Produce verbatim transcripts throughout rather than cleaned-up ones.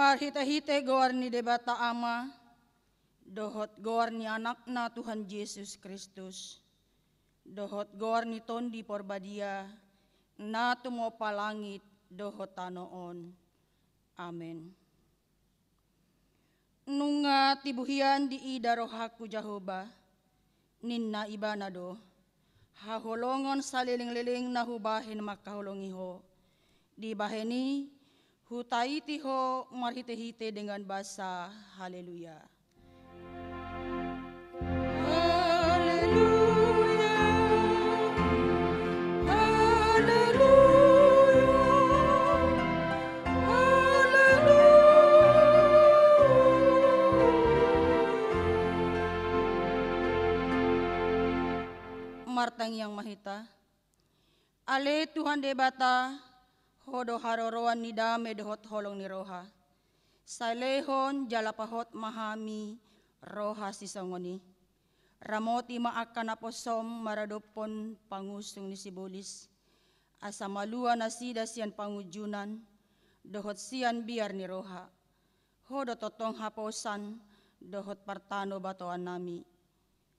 Marhitehite goar ni Debata Ama, dohot goar ni Anakna Tuhan Jesus Kristus, dohot goar ni Tondi Porbadia, na tumompa langit dohot tano on. Amen. Nunga tibu hian diida rohangku Jahowa, ninna Ibana do, haholongon salelengleleng na hubahen mangkaholongi ho. Dibahen i hutaiti ho marhitehite dengan basa haleluya. Haleluya, haleluya, haleluya. Martangiang ma hita. Ale Tuhan Debata, Ho do haroroan ni dame dohot holong ni roha. Sai lehon jala pahot ma hami roha sisongon i. Ramoti ma angka naposom maradophon pangusung ni sibolis, asa malua nasida sian pangunjunan dohot sian biar ni roha. Ho do tongtong haposan dohot partanobatoannami.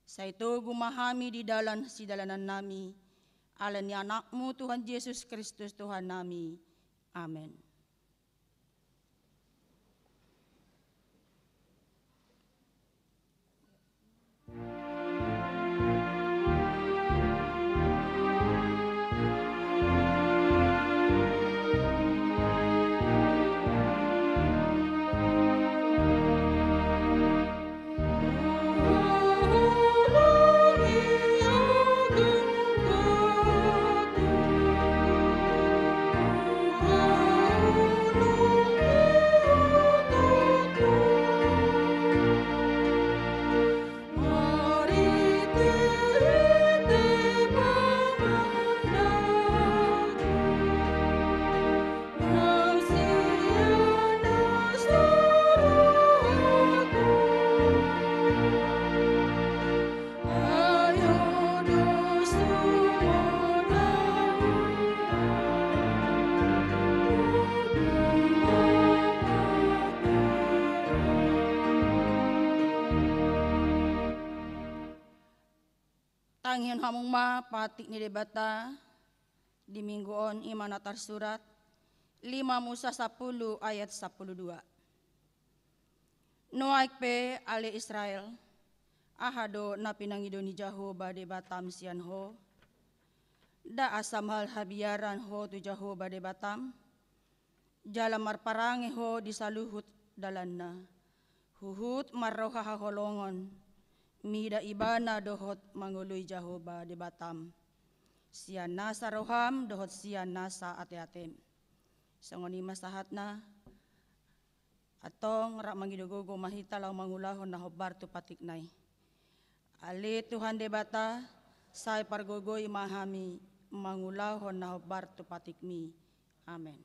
Sai togu ma hami di dalan sidalanannami, ala ni Anakmu Tuhan Jesus Kristus Tuhannami. Amen. Tangihon hamu ma patik ni Debata di minggu on, i ma na tarsurat lima Musa sampulu ayat sampulu dua. Nuaeng pe, ale Israel, aha do na pinangido ni Jahowa Debatam sian ho? Nda asam hal habiaran ho tu Jahowa Debatam, jala marparange ho di saluhut dalanna, huhut marroha haholongon, mida Ibana dohot mangoloi Jahowa Debatam, sian nasa roham dohot sian nasa ateatem. Songon i ma sahatna. Antong rap mangido gogo ma hita laho mangulahon na hombar tu patikna i. Ale Tuhan Debata, sai pargogoi ma hami mangulahon na hombar tu patikmi. Amen.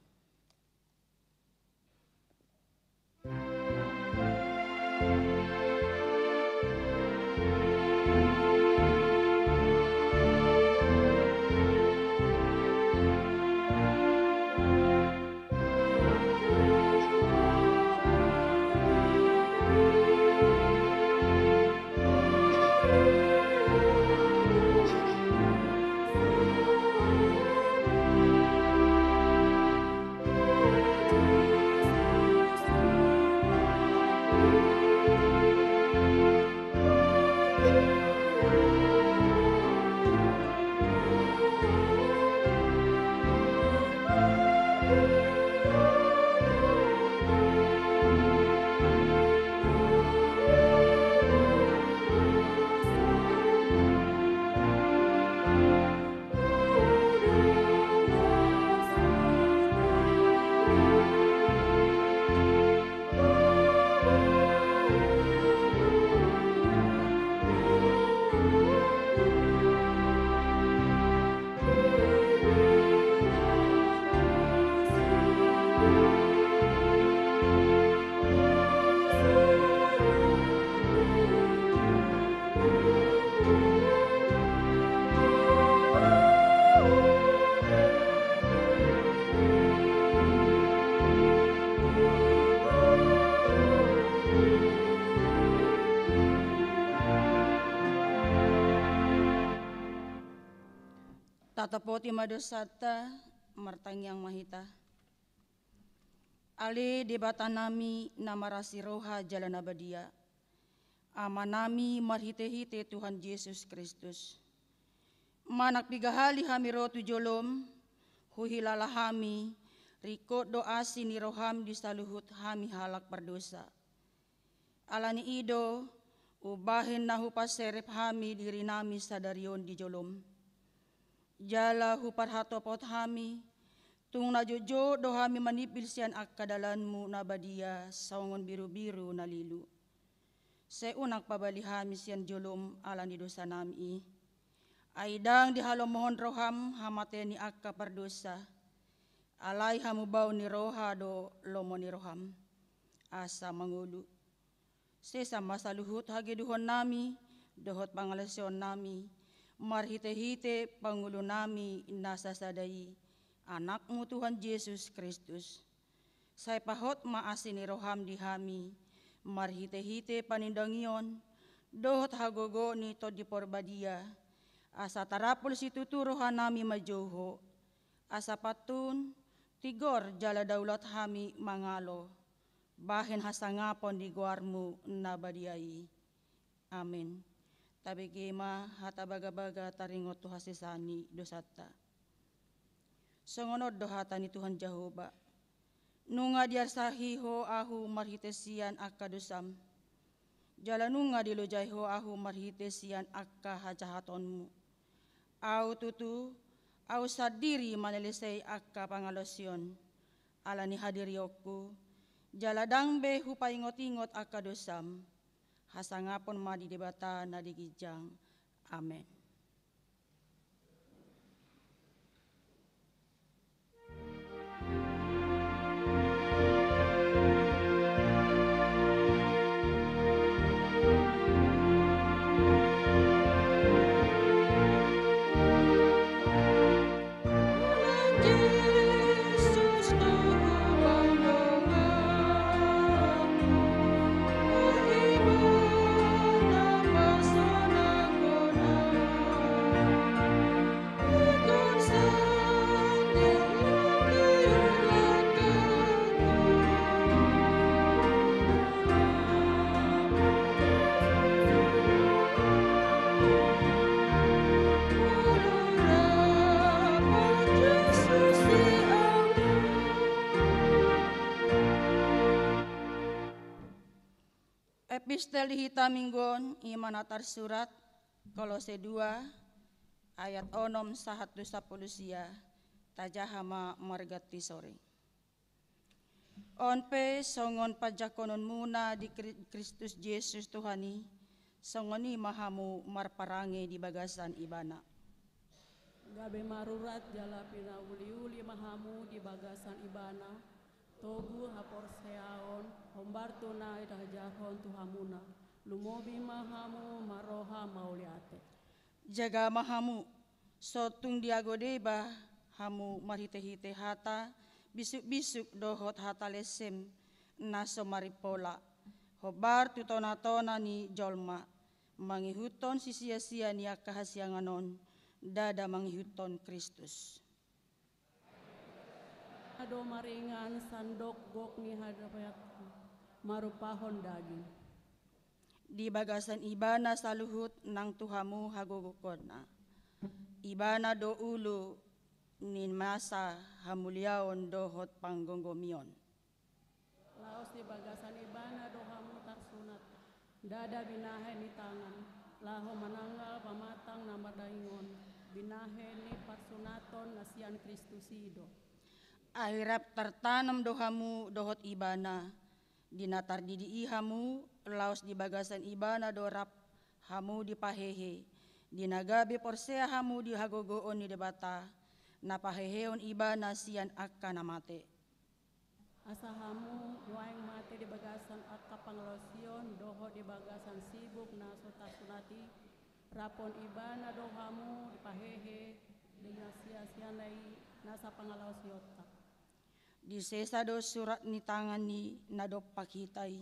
Atopoti ma dosanta, martangiang ma hita. Ale Debatanami na marasi roha jala na badia, Amanami marhite-hite Tuhan Jesus Kristus. Manang piga hali hami ro tu jolom, huhilala hami, ringkot do asi ni roham di saluhut hami halak pardosa. Ala ni i do, umbahen na hupaserep hami dirinami sadari on di jolom. Jala huparhatopot hami, tung na jotjot do hami manimbil sian angka dalanmu na badia songon birubiru na lilu. Sai unang pabali hami sian jolom ala ni dosanami i. Ai ndang dihalomohon roham hamatean ni angka pardosa. Alai hamubaon ni roha do lomo ni roham. Asa mangolu. Sesa ma saluhut hagedukonnami, dohot pangalaosionnami, marhite-hite pangulunami na sasada i, Anakmu Tuhan Jesus Kristus. Sai pahot ma asi ni roham di hami, marhite-hite panindongion, dohot hagogoon ni Tondi Porbadia, asa tarapul situtu rohanami manjou Ho, asa pantun, tigor jala daulat hami mangalo, bahen hasangapon di goarmu na badia i. Amen. Tabege ma hata bagabaga taringot tu hasesaan ni dosanta. Songon on do hata ni Tuhan Jahowa. Nunga diarsahi Ho ahu marhite sian angka dosam. Jala nunga dilojai Ho ahu marhite sian angka hajahatonmu. Ahu tutu, ahu sandiri manalesei angka pangalaosion. Ala ni hadirionku, jala ndang be hupaingot-ingot angka dosam. Hasangapon ma di Debata na di ginjang. Amen. Epistel di hita minggu on, i ma na tarsurat, Kolose dua, ayat onom sahat tu sampulu sia, tajaha ma marganti sore. On pe songon panjangkononmuna di Kri-, Kristus Jesus Tuhan i, songon i ma hamu marparange di bagasan Ibana. Gabe marurat jala pinauliuli ma hamu di bagasan Ibana, togu haporseaon, hombar tu na diajarhon tu hamuna, lumobi ma hamu marroha mauliate. Jaga ma hamu, so tung diago deba hamu marhite-hite hata bisuk-bisuk dohot hata lensem na so marimpola, hombar tu tona-tona ni jolma, mangihuthon sisia-sia ni angka hasiangan on, ndada mangihuthon Kristus. Ado maringan sandok gok ni hadapean, marupahon daging. Di bagasan Ibana saluhut nang tu hamu hagogoonna. Ibana do ulu ni nasa hamuliaon dohot panggomgomion. Laos di bagasan Ibana do hamu tarsunat, ndada binahen ni tangan, laho mananggal pamatang na mardagingon, binahen ni parsunaton na sian Kristus i do. Ai rap tartanom do hamu dohot Ibana, di na tardidi i hamu, laos di bagasan Ibana do rap hamu dipahehe, di na gabe porsea hamu di hagogoon ni Debata, na paheheon Ibana sian angka na mate. Asa hamu nuaeng mate di bagasan angka pangalaosion dohot di bagasan sibuk na so tarsunat i, rapon Ibana do hamu dipahehe di na sia-siana i nasa pangalaosionta. Disesa do surat ni tangan ni na dompak hita i,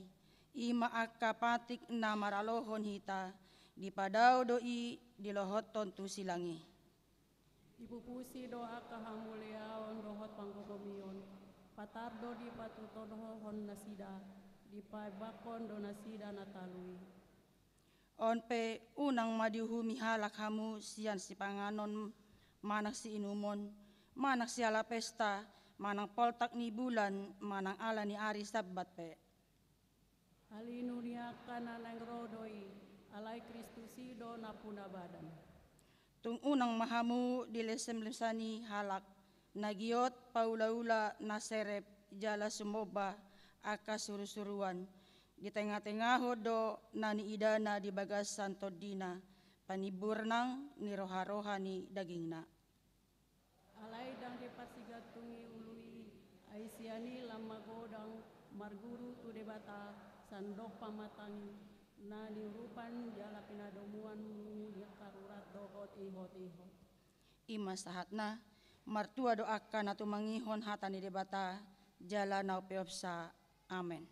i ma angka patik na maralohon hita, dipadao do i dilohothon tu silang i. Dipupusi do angka hamuliaon dohot panggogomion, patar do dipatutodohon nasida, dipaebakkon do nasida na talu i. On pe unang ma diuhumi halak hamu sian sipanganon manang siinumon, manang siala pesta, manang poltak ni bulan, manang ala ni ari Sabbat pe. Alinu ni angka na naeng ro do i, alai Kristus i do nampuna badan. Tung unang ma hamu dilesemlesani halak, na giot paulaula na serep jala sumomba angka surusuruan. Ditengatengahon do na niidana di bagasan tondina, panimburnang ni roharoha ni dagingna. Alai ndang diparsigantungi ulu i, ai sian i lam magodang marguru tu Debata, sandok pamatang i, na niurupan jala pinadomuan muna ni angka urat dohot ihot-ihot. I ma sahatna. Martua do angka na tumangihon hata ni Debata jala na umpeopsa. Amen.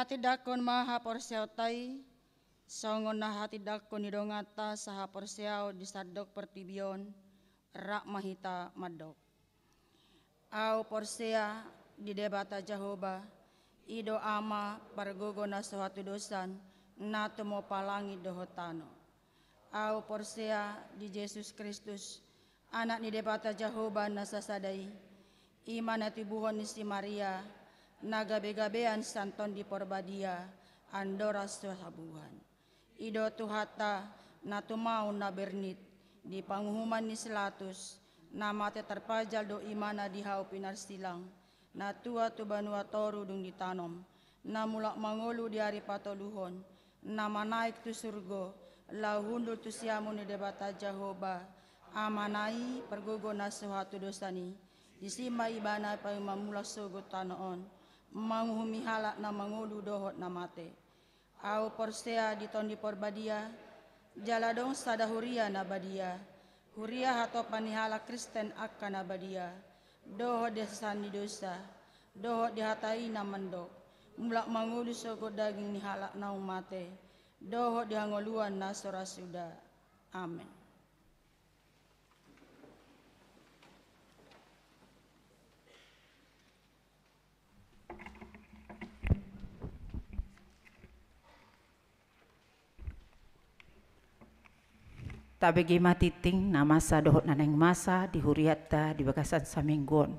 Tindangkon ma haporseaonta i, songon na hatindangkon ni donganta sahaporseaon di sandok portibi on, rap ma hita mandok. Ahu porsea di Debata Jahowa, i do Ama pargogo na so hatudosan, na tumompa langit dohot tano. Ahu porsea di Jesus Kristus, Anak ni Debata Jahowa na sasada i, i ma na tubuhon ni si Maria, na gabegabean sian Tondi Porbadia, andorang so habuhan. I do Tuhanta, na tumaon na bernit, di panguhuman ni si Latus, na mate tarpajal do imana di hau pinarsilang, na tua tu banua toru dung ditanom, na mulak mangolu di ari patoluhon, na manaek tu surgo, laho hundul tu siamun ni Debata Jahowa, Amana i pargogo na so hatudosan i, disi ma ibana paima mulak sogot tano on, manguhumi halak na mangolu dohot na mate. Ahu porsea di Tondi Porbadia, jala adong sada huria na badia, huria hatopan ni halak Kristen angka na badia, dohot di hasesaan ni dosa, dohot di hata i na mandok, mulak mangolu sogot daging ni halak naung mate, dohot di hangoluan na so ra suda. Amen. Tabege ma tingting na masa dohot na naeng masa di hurianta di bagasan saminggu on.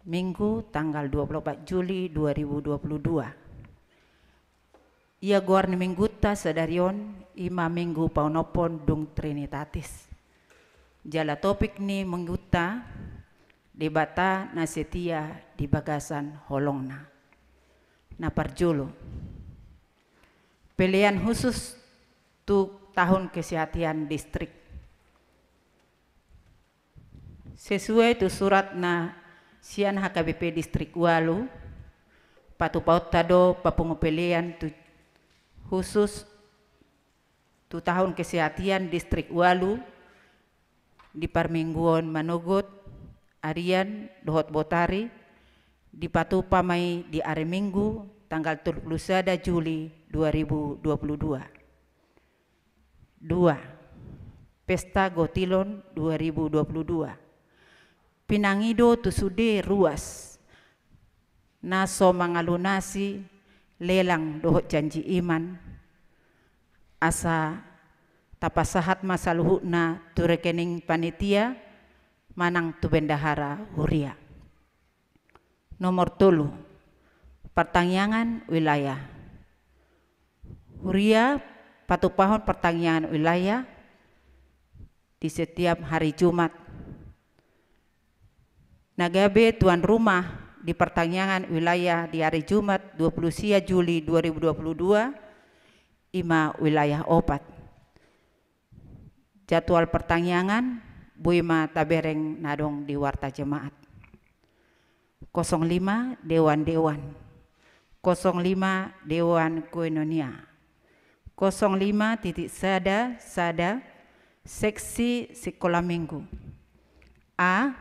Minggu tanggal dua puluh empat Juli dua ribu dua puluh dua. Ia goar ni minggunta sadari on, i ma Minggu paonomhon dung Trinitatis. Jala topik ni minggunta, Debata na setia di bagasan holongna. Na parjolo, pelean khusus tu tahun kesehatan distrik. Sesuai tu surat na sian H K B P Distrik Ualu, patupaonta do papungu pelean tu khusus tu tahun kesehatan Distrik Ualu di parmingguon manogot, arian dohot botari, dipatupa ma i di ari Minggu tanggal tolu puluh sada Juli dua ribu dua puluh dua. Dua, Pesta Gotilon dua ribu dua puluh dua. Pinangido tu sude ruas na so mangalunasi lelang dohot janji iman, asa tapasahat ma saluhutna tu rekening panitia manang tu bendahara huria. Nomor tolu, partangiangan wilayah. Huria patupahon partangiangan wilayah di setiap hari Jumat. Na gabe tuan rumah di partangiangan wilayah di hari Jumat dua puluh sia Juli dua ribu dua puluh dua, i ma wilayah opat. Jadwal partangiangan boi ma tabereng na adong di warta jemaat. Kosong lima, dewan-dewan. Kosong lima, dewan koinonia. Kosong lima titik sada sada, seksi sikola minggu. A,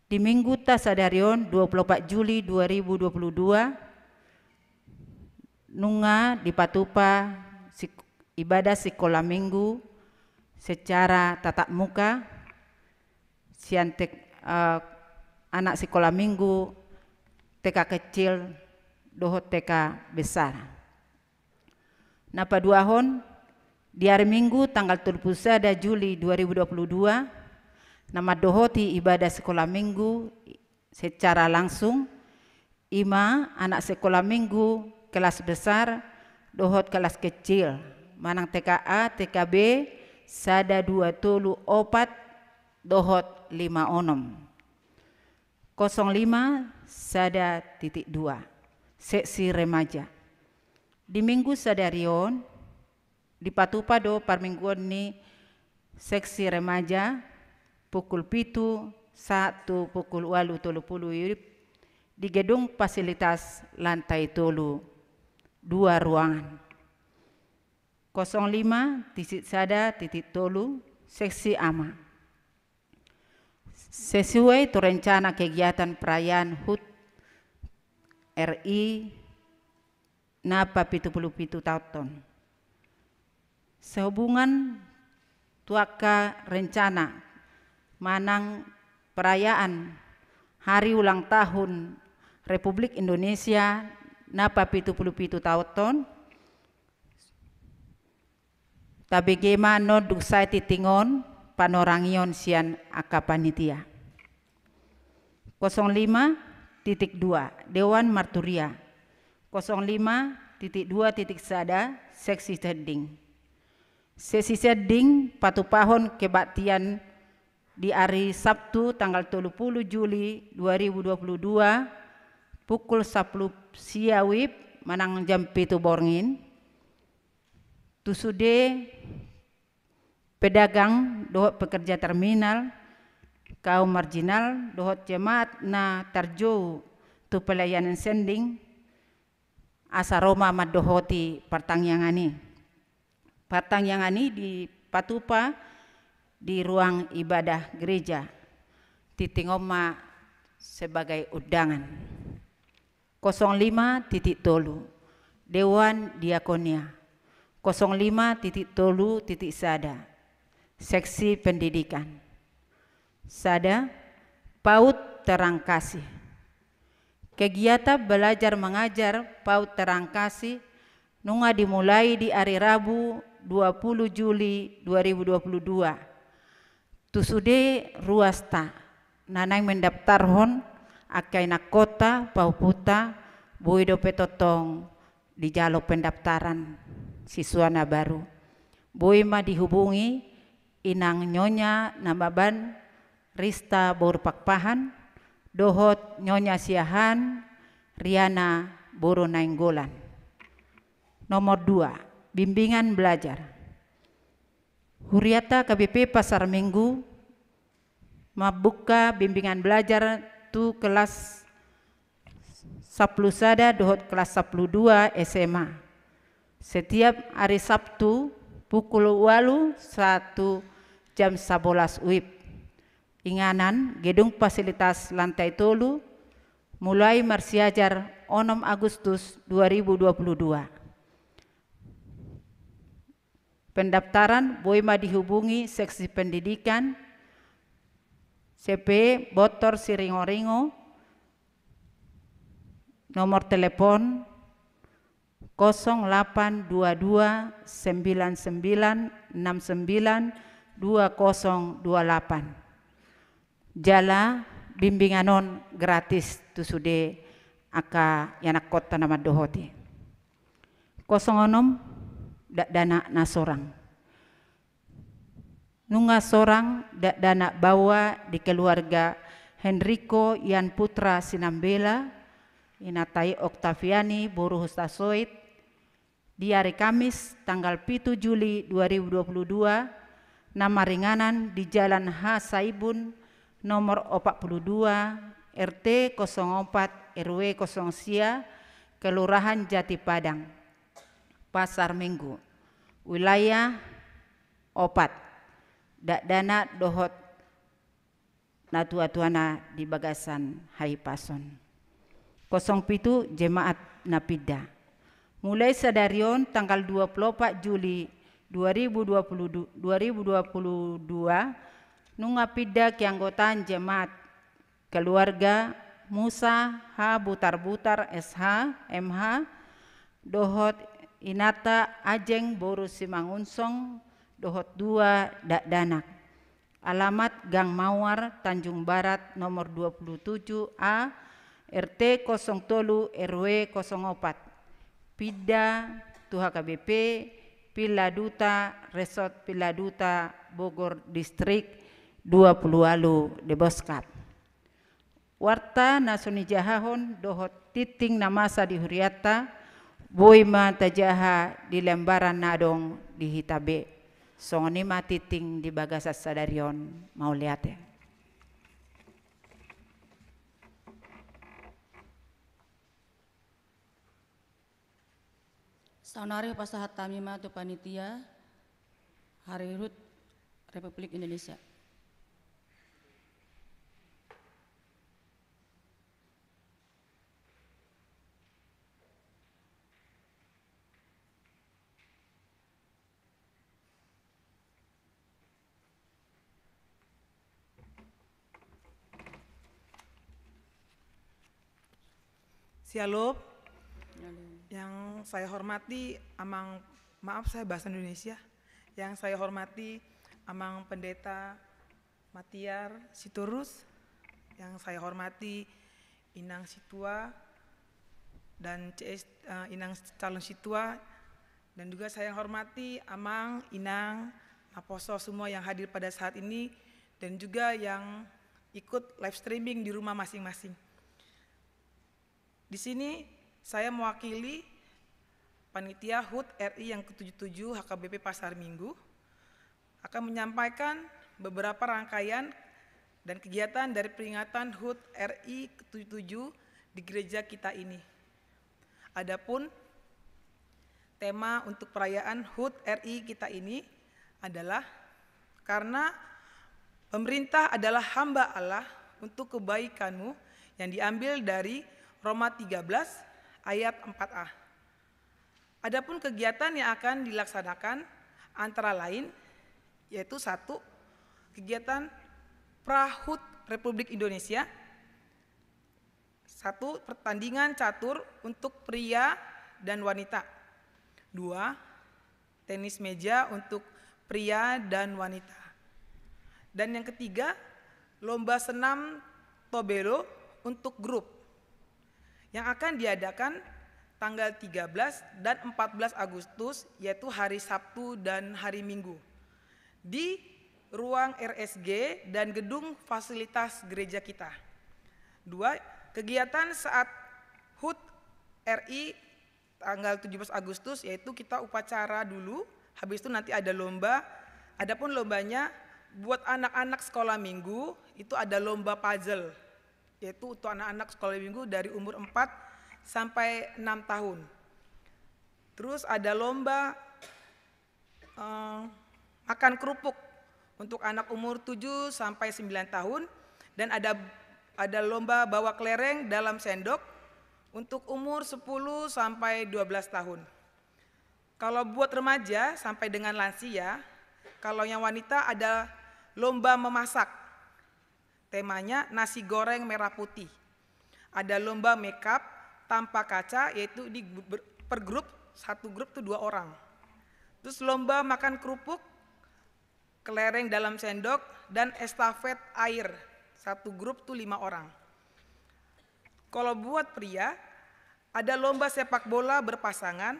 di minggunta sadari on, dua puluh empat Juli dua ribu dua puluh dua, nunga dipatupa sik-, ibadah sikola minggu secara tatap muka sian tek-, eh, anak sikola minggu T K kecil dohot T K besar. Na paduahon, di ari Minggu tanggal tolu puluh sada Juli dua ribu dua puluh dua, na mandohoti ibadah sikola minggu secara langsung, i ma anak sikola minggu kelas besar dohot kelas kecil, manang T K A, T K B, sada, dua, tolu, opat, dohot lima, onom. Kosong lima sada titik dua, seksi remaja. Di minggu sadari on, dipatupa do parmingguon ni seksi remaja, pukul pitu sahat tu pukul ualu tolu pulu WIB, di gedung fasilitas lantai tolu, dua ruangan. Kosong lima titik sada titik tolu, seksi ama. Sesuai tu rencana kegiatan perayaan HUT R I na papitupulu pitu taonhon. Sehubungan tu angka rencana manang perayaan hari ulang tahun Republik Indonesia na papitupulu pitu taonhon, tabege ma nondung sae tingting on panorangion sian angka panitia. Kosong lima titik dua, Dewan Marturia. Kosong lima titik dua titik sada, seksi sending. Sesi sending patupahon kebaktian di ari Sabtu tanggal tolu pulu Juli dua ribu dua pulu dua, pukul sampulu sia WIB manang jam pitu borngin, tu sude pedagang dohot pekerja terminal, kaum marginal dohot jemaat na tarjou tu pelayanan sending, asa ro ma mandohoti partangiangan i. Partangiangan i dipatupa di ruang ibadah gereja. Tingting on ma sebagai undangan. Kosong lima titik tolu, Dewan Diakonia. Kosong lima titik tolu titik sada, seksi pendidikan. Sada, PAUD Terang Kasih. Kegiatan belajar mengajar PAUD Terang Kasih nunga dimulai di ari Rabu dua pulu Juli dua ribu dua pulu dua. Tu sude ruasta na naeng mendaftarhon angka inangkonta, pahompungta, boi dope tongtong dijalo pendaftaran siswa na baru. Boi ma dihubungi Inang Nyonya Namaban Rista boru Pakpahan, dohot Nyonya Siahaan Riana boru Nainggolan. Nomor dua, bimbingan belajar. Huriata K B P Pasar Minggu mambuka bimbingan belajar tu kelas sampulu sada dohot kelas sampulu dua S M A. Setiap ari Sabtu pukul ualu sahat tu jam sabolas WIB. Inganan, gedung fasilitas lantai tolu, mulai marsiajar onom Agustus dua ribu dua puluh dua. Pendaftaran boi ma dihubungi seksi pendidikan, S P Bontor Siringoringo, nomor telepon kosong delapan dua dua sembilan sembilan enam sembilan dua kosong dua delapan. Jala bimbingan on gratis tu sude angka ianakkonta na mandohoti. Kosong onom, dakdanak na sorang. Nunga sorang dakdanak baoa di keluarga Henrico Ian Putra Sinambela, inanta i Oktaviani boru Hutasoit, di ari Kamis tanggal pitu Juli dua ribu dua puluh dua, na maringanan di Jalan H Saibun nomor opat puluh dua, R T kosong opat, R W kosong sia, Kelurahan Jatipadang, Pasar Minggu, wilayah opat, dakdanak dohot natuatuana di bagasan hahipason. Kosong pitu, jemaat na pinda. Mulai sadari on tanggal dua puluh opat Juli dua ribu dua puluh du-, dua ribu dua puluh dua, nunga pinda keanggotaan jemaat keluarga Musa H Butarbutar S H, M H, dohot inanta Ajeng boru Simangunsong dohot dua dakdanak. Alamat Gang Mawar, Tanjung Barat, nomor dua puluh tujuh A, R T kosong tolu, R W kosong opat. Pinda tu H K B P Villa Duta, Resort Villa Duta, Bogor Distrik, dua puluh ualu Deboskap. Warta na so nijahahon dohot tingting na masa di hurianta, boi ma tajaha di lembaran na adong di hita be. Songon i ma tingting di bagasan sadari on, mauliate. Saonari hupasahat hami ma tu panitia Hari HUT Republik Indonesia. Shalom. Yang saya hormati Amang, maaf, saya bahasa Indonesia. Yang saya hormati Amang Pendeta Matiar Sitorus, yang saya hormati Inang Situa dan C S, eh, Inang calon Situa, dan juga saya hormati Amang, Inang, Naposo semua yang hadir pada saat ini, dan juga yang ikut live streaming di rumah masing-masing. Di sini saya mewakili Panitia HUT R I yang ketujuh tujuh H K B P Pasar Minggu akan menyampaikan beberapa rangkaian dan kegiatan dari peringatan HUT R I ketujuh tujuh di gereja kita ini. Adapun tema untuk perayaan HUT R I kita ini adalah karena pemerintah adalah hamba Allah untuk kebaikanmu, yang diambil dari Roma tiga belas ayat empat a. Adapun kegiatan yang akan dilaksanakan antara lain yaitu satu, kegiatan Prahut Republik Indonesia, satu, pertandingan catur untuk pria dan wanita. Dua, tenis meja untuk pria dan wanita. Dan yang ketiga, lomba senam tobelo untuk grup yang akan diadakan tanggal tiga belas dan empat belas Agustus, yaitu hari Sabtu dan hari Minggu, di ruang R S G dan gedung fasilitas gereja kita. Dua, kegiatan saat HUT R I tanggal tujuh belas Agustus, yaitu kita upacara dulu, habis itu nanti ada lomba. Adapun lombanya buat anak-anak sekolah minggu, itu ada lomba puzzle, yaitu untuk anak-anak sekolah minggu dari umur empat sampai enam tahun. Terus ada lomba eh, makan kerupuk untuk anak umur tujuh sampai sembilan tahun, dan ada, ada lomba bawa kelereng dalam sendok untuk umur sepuluh sampai dua belas tahun. Kalau buat remaja sampai dengan lansia, kalau yang wanita ada lomba memasak. Temanya nasi goreng merah putih. Ada lomba makeup tanpa kaca, yaitu di ber-, per grup, satu grup tuh dua orang. Terus lomba makan kerupuk, kelereng dalam sendok, dan estafet air, satu grup tuh lima orang. Kalau buat pria, ada lomba sepak bola berpasangan,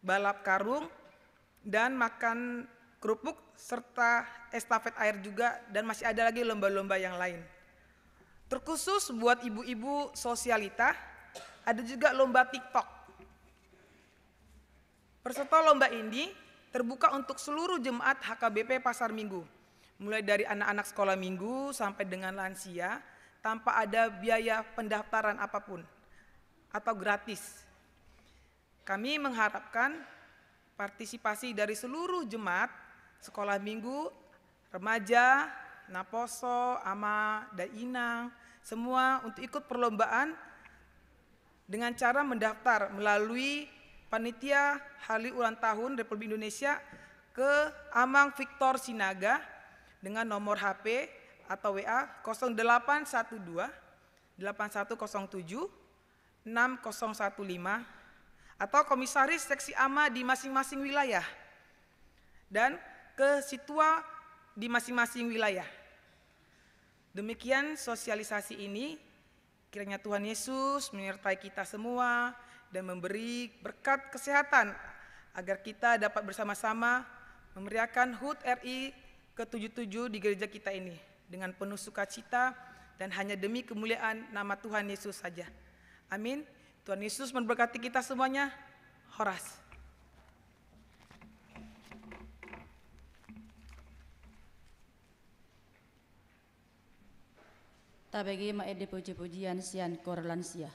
balap karung, dan makan kerupuk, serta estafet air juga, dan masih ada lagi lomba-lomba yang lain. Terkhusus buat ibu-ibu sosialita, ada juga lomba TikTok. Peserta lomba ini terbuka untuk seluruh jemaat H K B P Pasar Minggu, mulai dari anak-anak sekolah minggu sampai dengan lansia, tanpa ada biaya pendaftaran apapun atau gratis. Kami mengharapkan partisipasi dari seluruh jemaat, sekolah minggu, remaja, naposo, ama, dan inang, semua untuk ikut perlombaan dengan cara mendaftar melalui Panitia Hari Ulang Tahun Republik Indonesia ke Amang Victor Sinaga dengan nomor H P atau W A kosong delapan satu dua, delapan satu kosong tujuh, enam kosong satu lima, atau komisaris seksi ama di masing-masing wilayah, dan ke situa di masing-masing wilayah. Demikian sosialisasi ini. Kiranya Tuhan Yesus menyertai kita semua dan memberi berkat kesehatan agar kita dapat bersama-sama memeriahkan HUT R I ketujuh tujuh di gereja kita ini dengan penuh sukacita dan hanya demi kemuliaan nama Tuhan Yesus saja. Amin. Tuhan Yesus memberkati kita semuanya. Horas. Tabege ma ende puji-pujian sian kor lansia.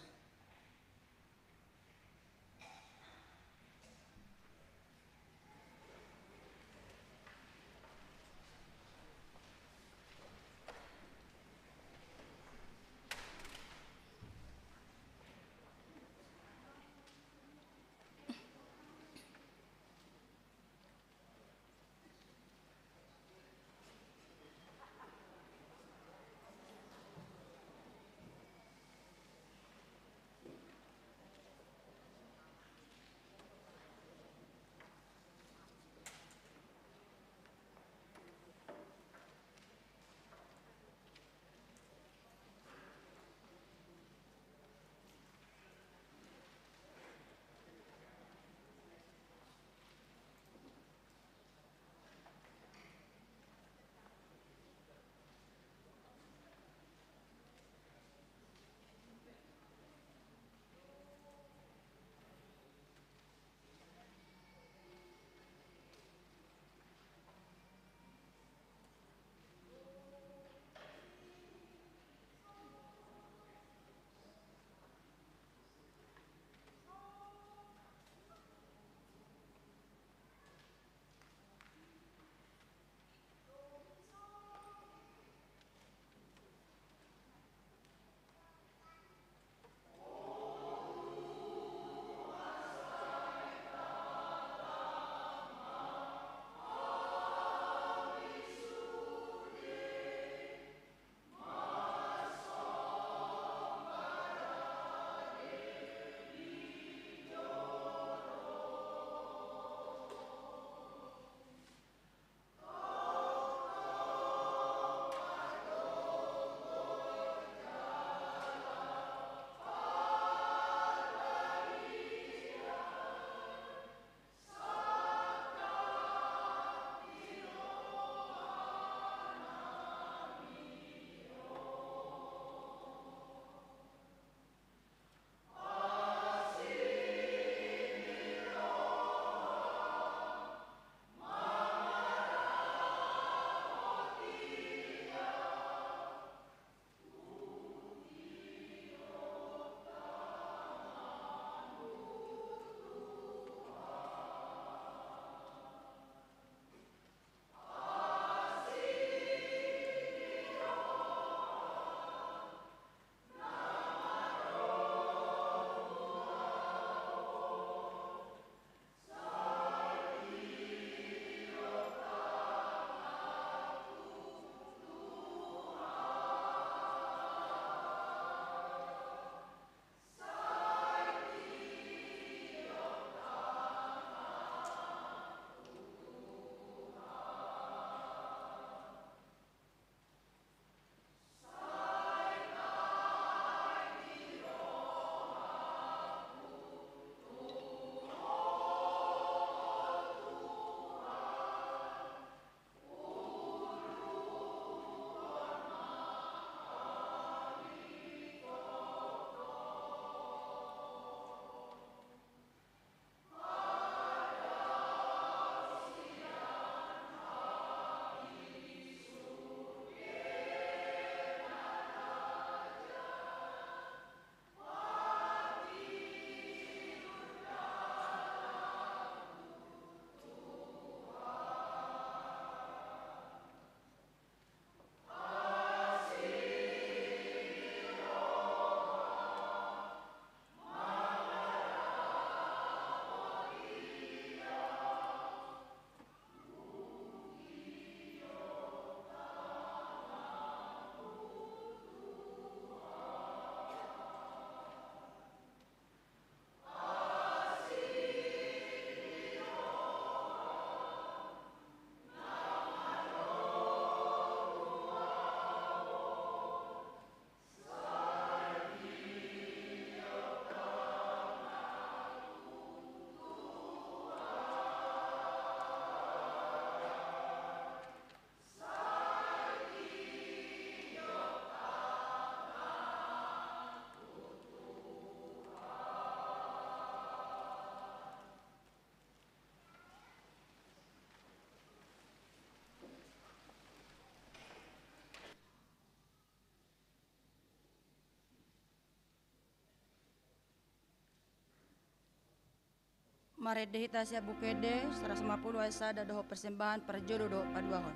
Marende hita sian Buku Ende, saratus lima pulu ayat sada dohot persembahan parjolo dohot paduahon.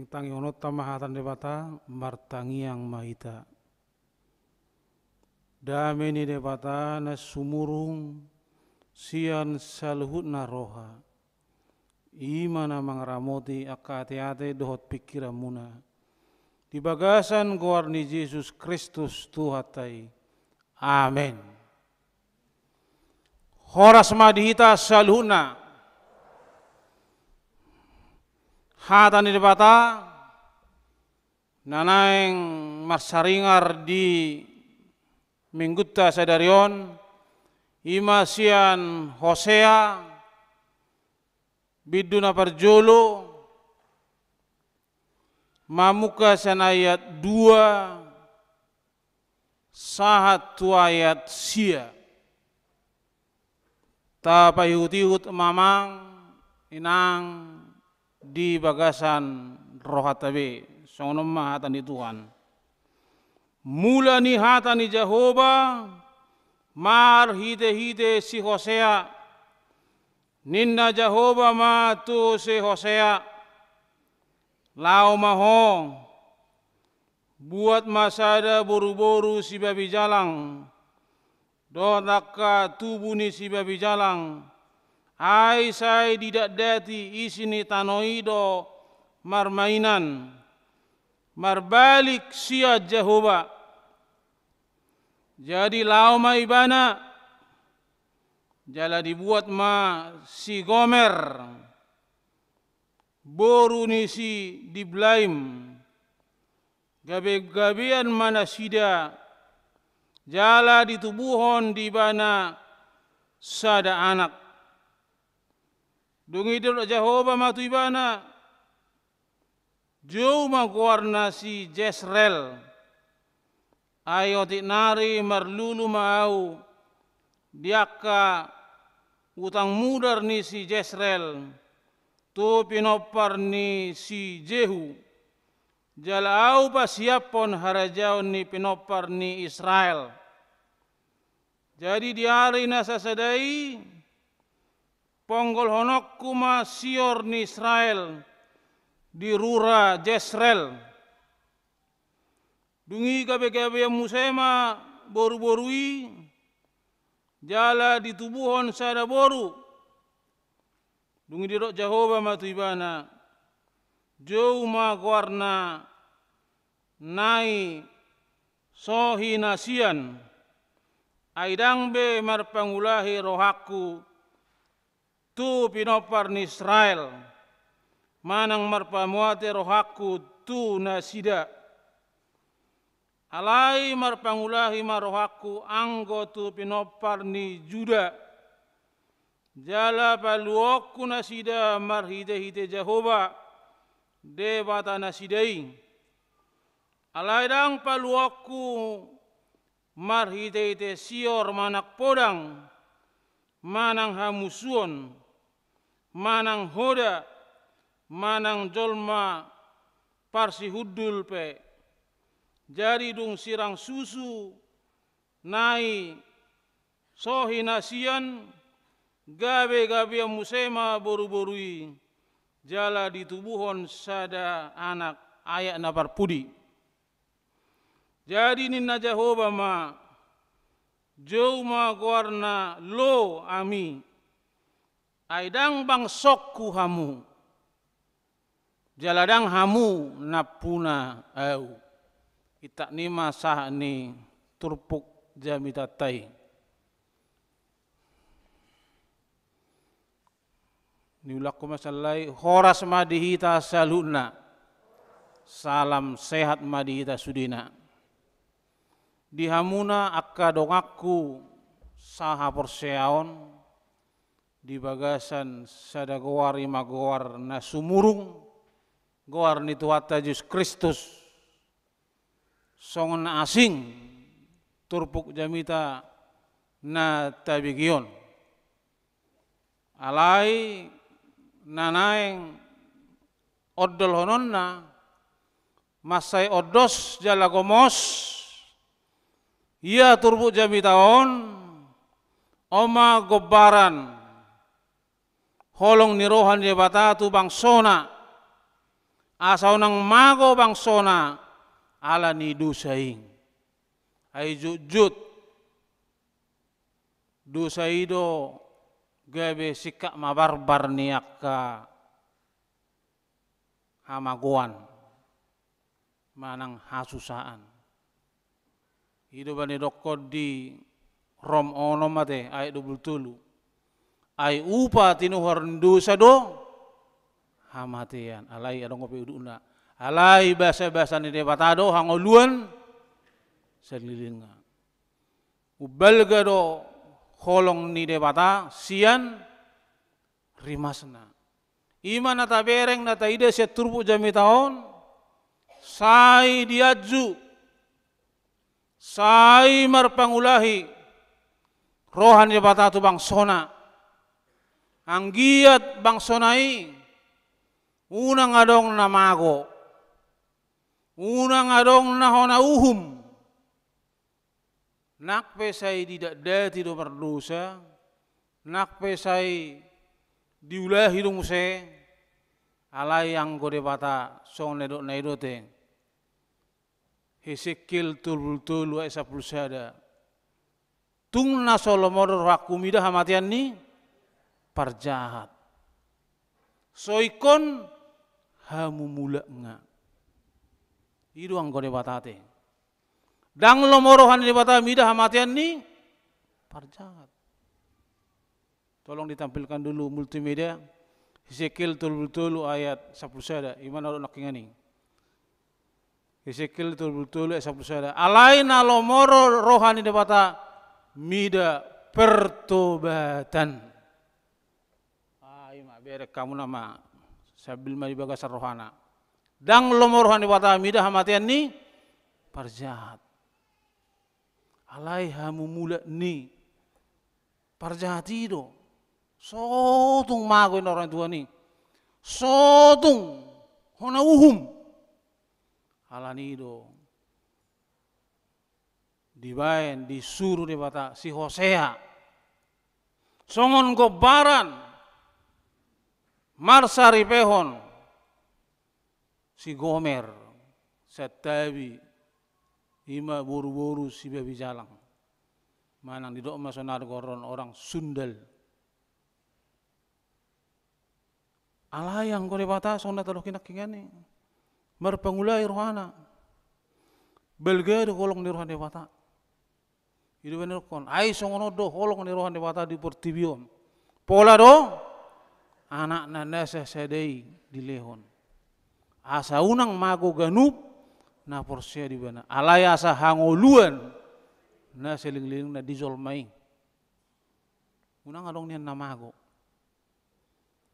Tangihononta ma hata ni Debata, martangiang ma hita. Dame ni Debata na sumurung sian saluhutna roha, i ma na mangaramoti angka ateate dohot pingkiranmuna, di bagasan goar ni Jesus Kristus Tuhanta i. Amen. Horas ma di hita saluhutna. Hata ni Debata na naeng marsaringar di Minggunta sadari on, i ma sian Hosea, bindu na parjolo, mamungka sian ayat dua sahat tu ayat sia. Tapaihutihut ma amang inang di bagasan rohanta be. Songon on ma hata ni Tuhan. Mula ni hata ni Jahowa marhitehite si Hosea, ninna Jahowa ma tu si Hosea: Laho ma ho, buat ma sada boruboru sibabi jalang, dohot angka tubu ni sibabi jalang, ai sai didatdati isi ni tano i do marmainan, marbalik sian Jahowa. Jadi laho ma ibana, jala dibuat ma si Gomer, boru ni si Diblaim, gabegabean ma nasida, jala ditubuhon di ibana sada anak. Dung i didok Jahowa ma tu ibana: Jou ma goarna si Jesreel. Ai otik nari marlulu ma ahu di angka utang mudar ni si Jesreel tu pinompar ni si Jehu, jala ahu pasiaphon harajaon ni pinompar ni Israel. Jadi di ari na sasada i ponggolhononku ma sior ni Israel di rura Jesreel. Dung i gabegabean muse ma boruboru i, jala ditubuhon sada boru. Dung i didok Jahowa ma tu ibana: Jou ma goarna nai so hinasian, ai ndang be marpangulahi rohangku tu pinompar ni Israel, manang marpamuati rohangku tu nasida. Alai marpangulahi ma rohangku anggo tu pinompar ni Juda. Jala paluonku nasida marhitehite Jahowa, Debata nasida i. Alai ndang paluonku marhitehite sior manang podang, manang hamusuon, manang hoda, manang jolma parsihundul pe. Jadi dung sirang susu nai so hinasian, gabegabean muse ma boruboru i, jala ditubuhon sada anak. Ayat na parpudi. Jadi ninna Jahowa ma: Jou ma goarna Lo-Ami, ai ndang bangsongku hamu, jala ndang hamu nampuna ahu. Intak ni ma sahat ni turpuk jamitanta i. Niulakku ma sallai, horas ma di hita saluhutna. Salam sehat ma di hita sudena. Di hamuna angka donganku sahaporseaon, di bagasan sada goar, i ma goar na sumurung, goar ni Tuhanta Jesus Kristus. Songon na asing turpuk jamita na tabege on. Alai na naeng ondolhononna, mansai ondos jala gomos ia turpuk jamita on, on ma gombaran holong ni roha ni Debata tu bangsona. asa unang mago bangsona ala ni dosa i. Ai jotjot dosa i do gabe singkat mabarbar ni angka hamagoan manang hasusaan. I do bani dokkon di Rom onom ate ayat dua pulu tolu. Ai upa tinuhor ni dosa do hamatean. Alai adong pe udutna. Alai basabasa ni Debata do hangoluan saleleng. Umbalga do holong ni Debata sian rimasna. I ma na tabereng na taida sian turpuk jamita on, sai dianju, sai marpangulahi roha ni Debata tu bangsona. Anggiat bangsona i unang adong na mago, unang adong na hona uhum. Nang pe sai didatdati do mardosa, nang pe sai diulahi do muse, alai anggo Debata songon na nidokna i do ate. Hesekiel tolu pulu tolu ayat sampulu sada. Tung na so lomo do rohangku mida hamatean ni parjahat. So ingkon hamumulakna. I do anggo Debata ate. Ndang lomo roha ni Debata mida hamatean ni parjahat. Tolong ditampilkan dulu multimedia. Hesekiel tolu pulu tolu ayat sampulu sada. I ma na didok nangkiningan i. Hesekiel tolu pulu tolu ayat sampulu sada. Alai na lomo ro-, roha ni Debata mida pertobatan. Ah, i ma, bereng hamu nama sambil ma di bagasan rohana. Ndang lomo roha ni Debata mida hamatean ni parjahat. Alai hamumulak ni parjahat i do. So tung mago ninna roha ni Tuhan i. So tung hona uhum. Alani i do dibaen, disuru Debata si Hosea songon gombaran marsaripehon si Gomer, santabi, i ma boruboru si babi jalang. Manang didok ma sonari goaron orang sundal. Alai anggo Debata songon na tadoki nangkiningan i, marpangulahi rohana. Balga do holong ni roha ni Debata. I do umbahen didokkon, ai songon on do holong ni roha ni Debata di portibi on. Pola do anakna na sasada i dilehon, asa unang mago ganup na porsea di ibana. Alai asa hangoluan na salelenglelengna di jolma i. Unang adong nian na mago.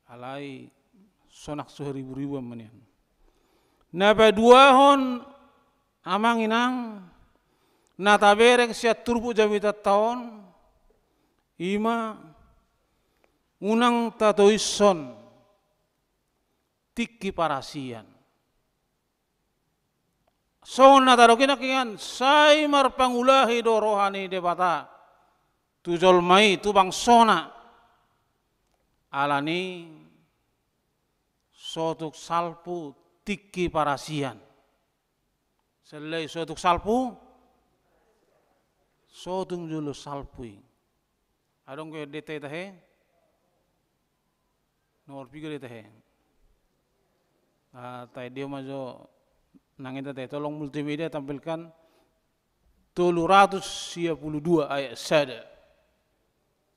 Alai sonang so hariburibuan ma nian. Na paduahon amang inang na tabereng sian turpuk jamitanta on, i ma unang tatoishon tingki parasian. Songon na tadoki nangkiningan, sai marpangulahi do roha ni Debata tu jolma i, tu bangsona. Alani so tung salpu tingki parasian. Sallai so tung salpu, so tung jolo salpu i. Adong do data i tahe? Nomor piga do i tahe? Ah, taendehon ma jo nang i tahe. Tolong multimedia tampilkan tolu ratus sia pulu dua ayat sada.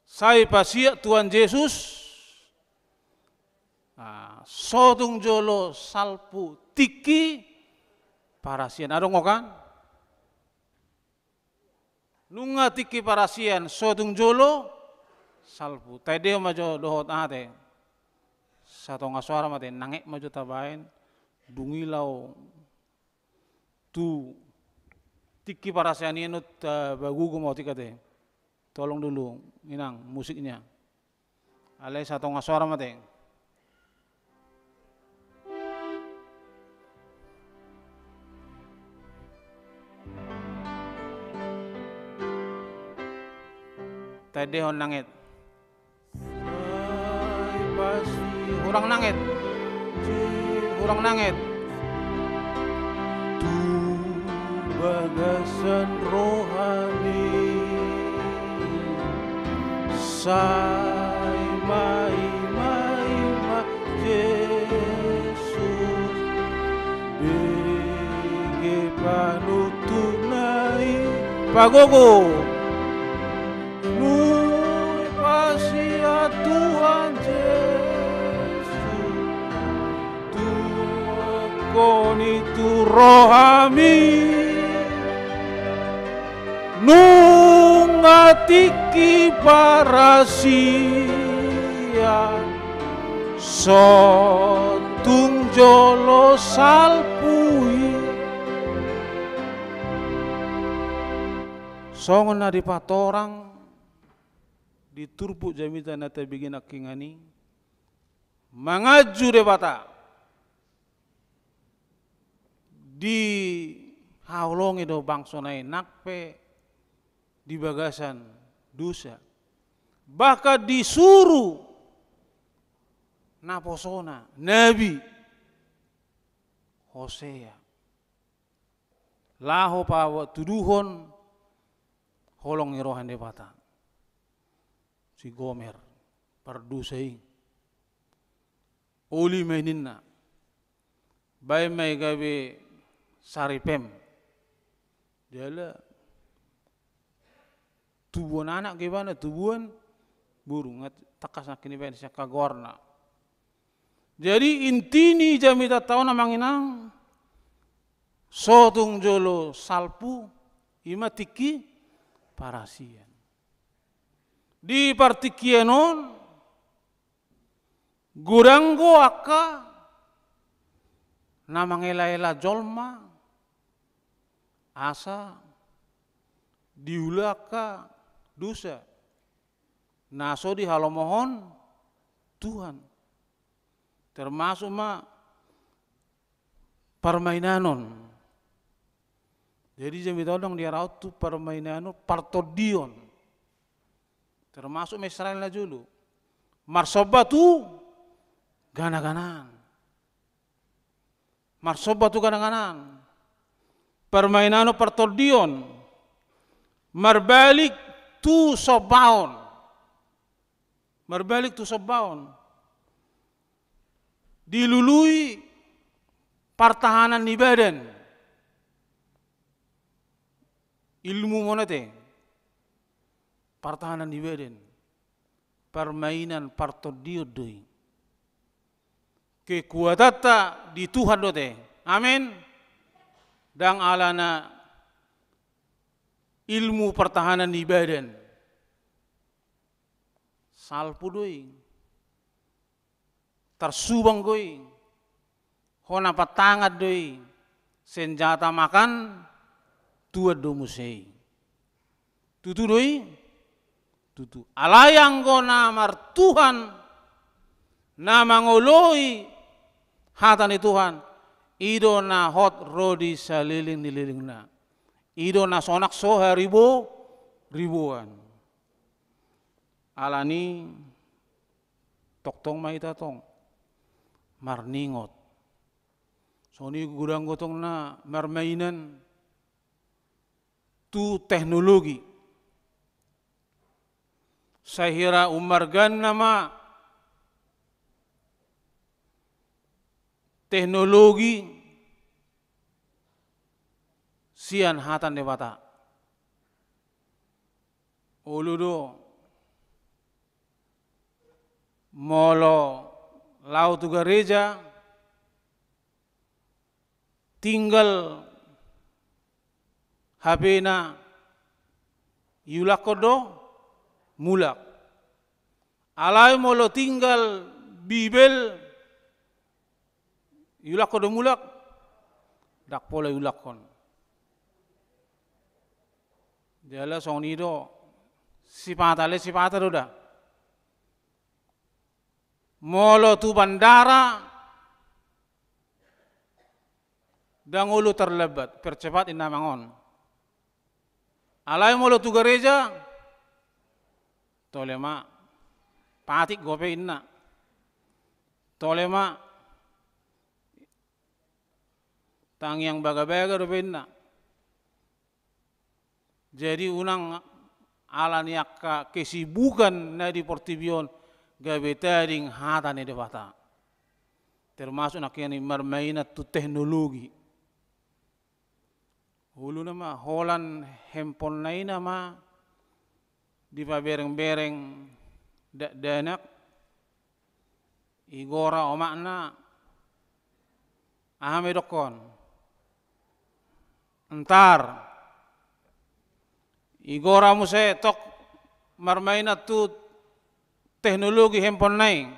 Sai pasiat Tuhan Jesus, ah, so tung jolo salpu tingki parasian. Adong do kan? Nunga tingki parasian, so tung jolo salpu. Taendehon ma jo dohot aha tahe? Satonga soara ma tahe, nanget ma jo tabaen, dung i laho tu tingki parasian i annon tapagogo ma otik tahe. Tolong dulu, inang, musiknya. Alai satonga soara ma tahe. Taendehon nanget. Hurang nanget. Hurang nanget. tu bagasan rohami. Sai maima-ima Jesus, bege panuntutna i. Pagogo. Nunga pasia Tuhan Jesus, tuangkon i tu rohami. Nunga tingki parasian, so tung jolo salpu i. Songon na dipatorang di turpuk jamita na tabege nangkiningan i, manganju Debata, dihaholongi do bangsona i nang pe di bagasan dosa. Bahkan disuru naposona, nabi Hosea, laho patuduhon holong ni roha ni Debata. Si Gomer, pardosa i. Uli ma i ninna. Baen ma i gabe saripem. Jala tubuan anak do ibana, tubuan boru, nga tangkas nangkin dibaen sian goarna. Jadi inti ni jamitanta on, amang inang, so tung jolo salpu, ima tingki parasian. Di partingkian on, godang do angka na mangelaela jolma asa diula angka dosa na so dihalomohon Tuhan. Termasuk ma parmainanon. Jadi jamita on ndang diarahon tu parmainanon, partondion. Termasuk ma Israel na jolo. Marsomba tu ganaganaan. Marsomba tu ganaganaan. Parmainanon, partondion. Marbalik tu sombaon. Marbalik tu sombaon. Dilului partahanan ni badan. Ilmu mona te. Partahanan ni badan. Parmainan, partondion do i. Kekuatanta di Tuhan do te. Amen. Ndang alana ilmu partahanan ni badan. Salpu do i. Tarsubang do i. Hona pantangan do i. Senjata makan tuan do muse i. Tutu do i? Tutu. Alai anggo na martuhan, na mangoloi hata ni Tuhan, i do na hot ro di saleleng ni lelengna. I do na sonang so haribo-, riboan. Alani tongtong ma hita tong marningot. Songon i godang do tong na marmainan tu teknologi. Sai hira ummarganna ma teknologi sian hata ni Debata. Olo do molo laho tu gareja, tinggal H P-na iulakkon do mulak. Alai molo tinggal Bibel, iulakkon do mulak? Ndang pola iulakkon. Jala songon i do, sipata le sipata do da. Molo tu bandara, ndang olo terlambat, percepat inna amang on. Alai molo tu gareja, tole ma, patik dope inna. Tole ma. Tangiang bagabaga dope inna. Jadi unang ala ni angka kesibukan na di portibi on gabe tading hata ni Debata. Termasuk nangkin i marmainan tu teknologi. Ulu nama holan handphone na i nama dipabereng-bereng dakdanak, igora omakna, aha ma idokkon? Ntar. Igora muse tok marmainan tu teknologi handphone na i.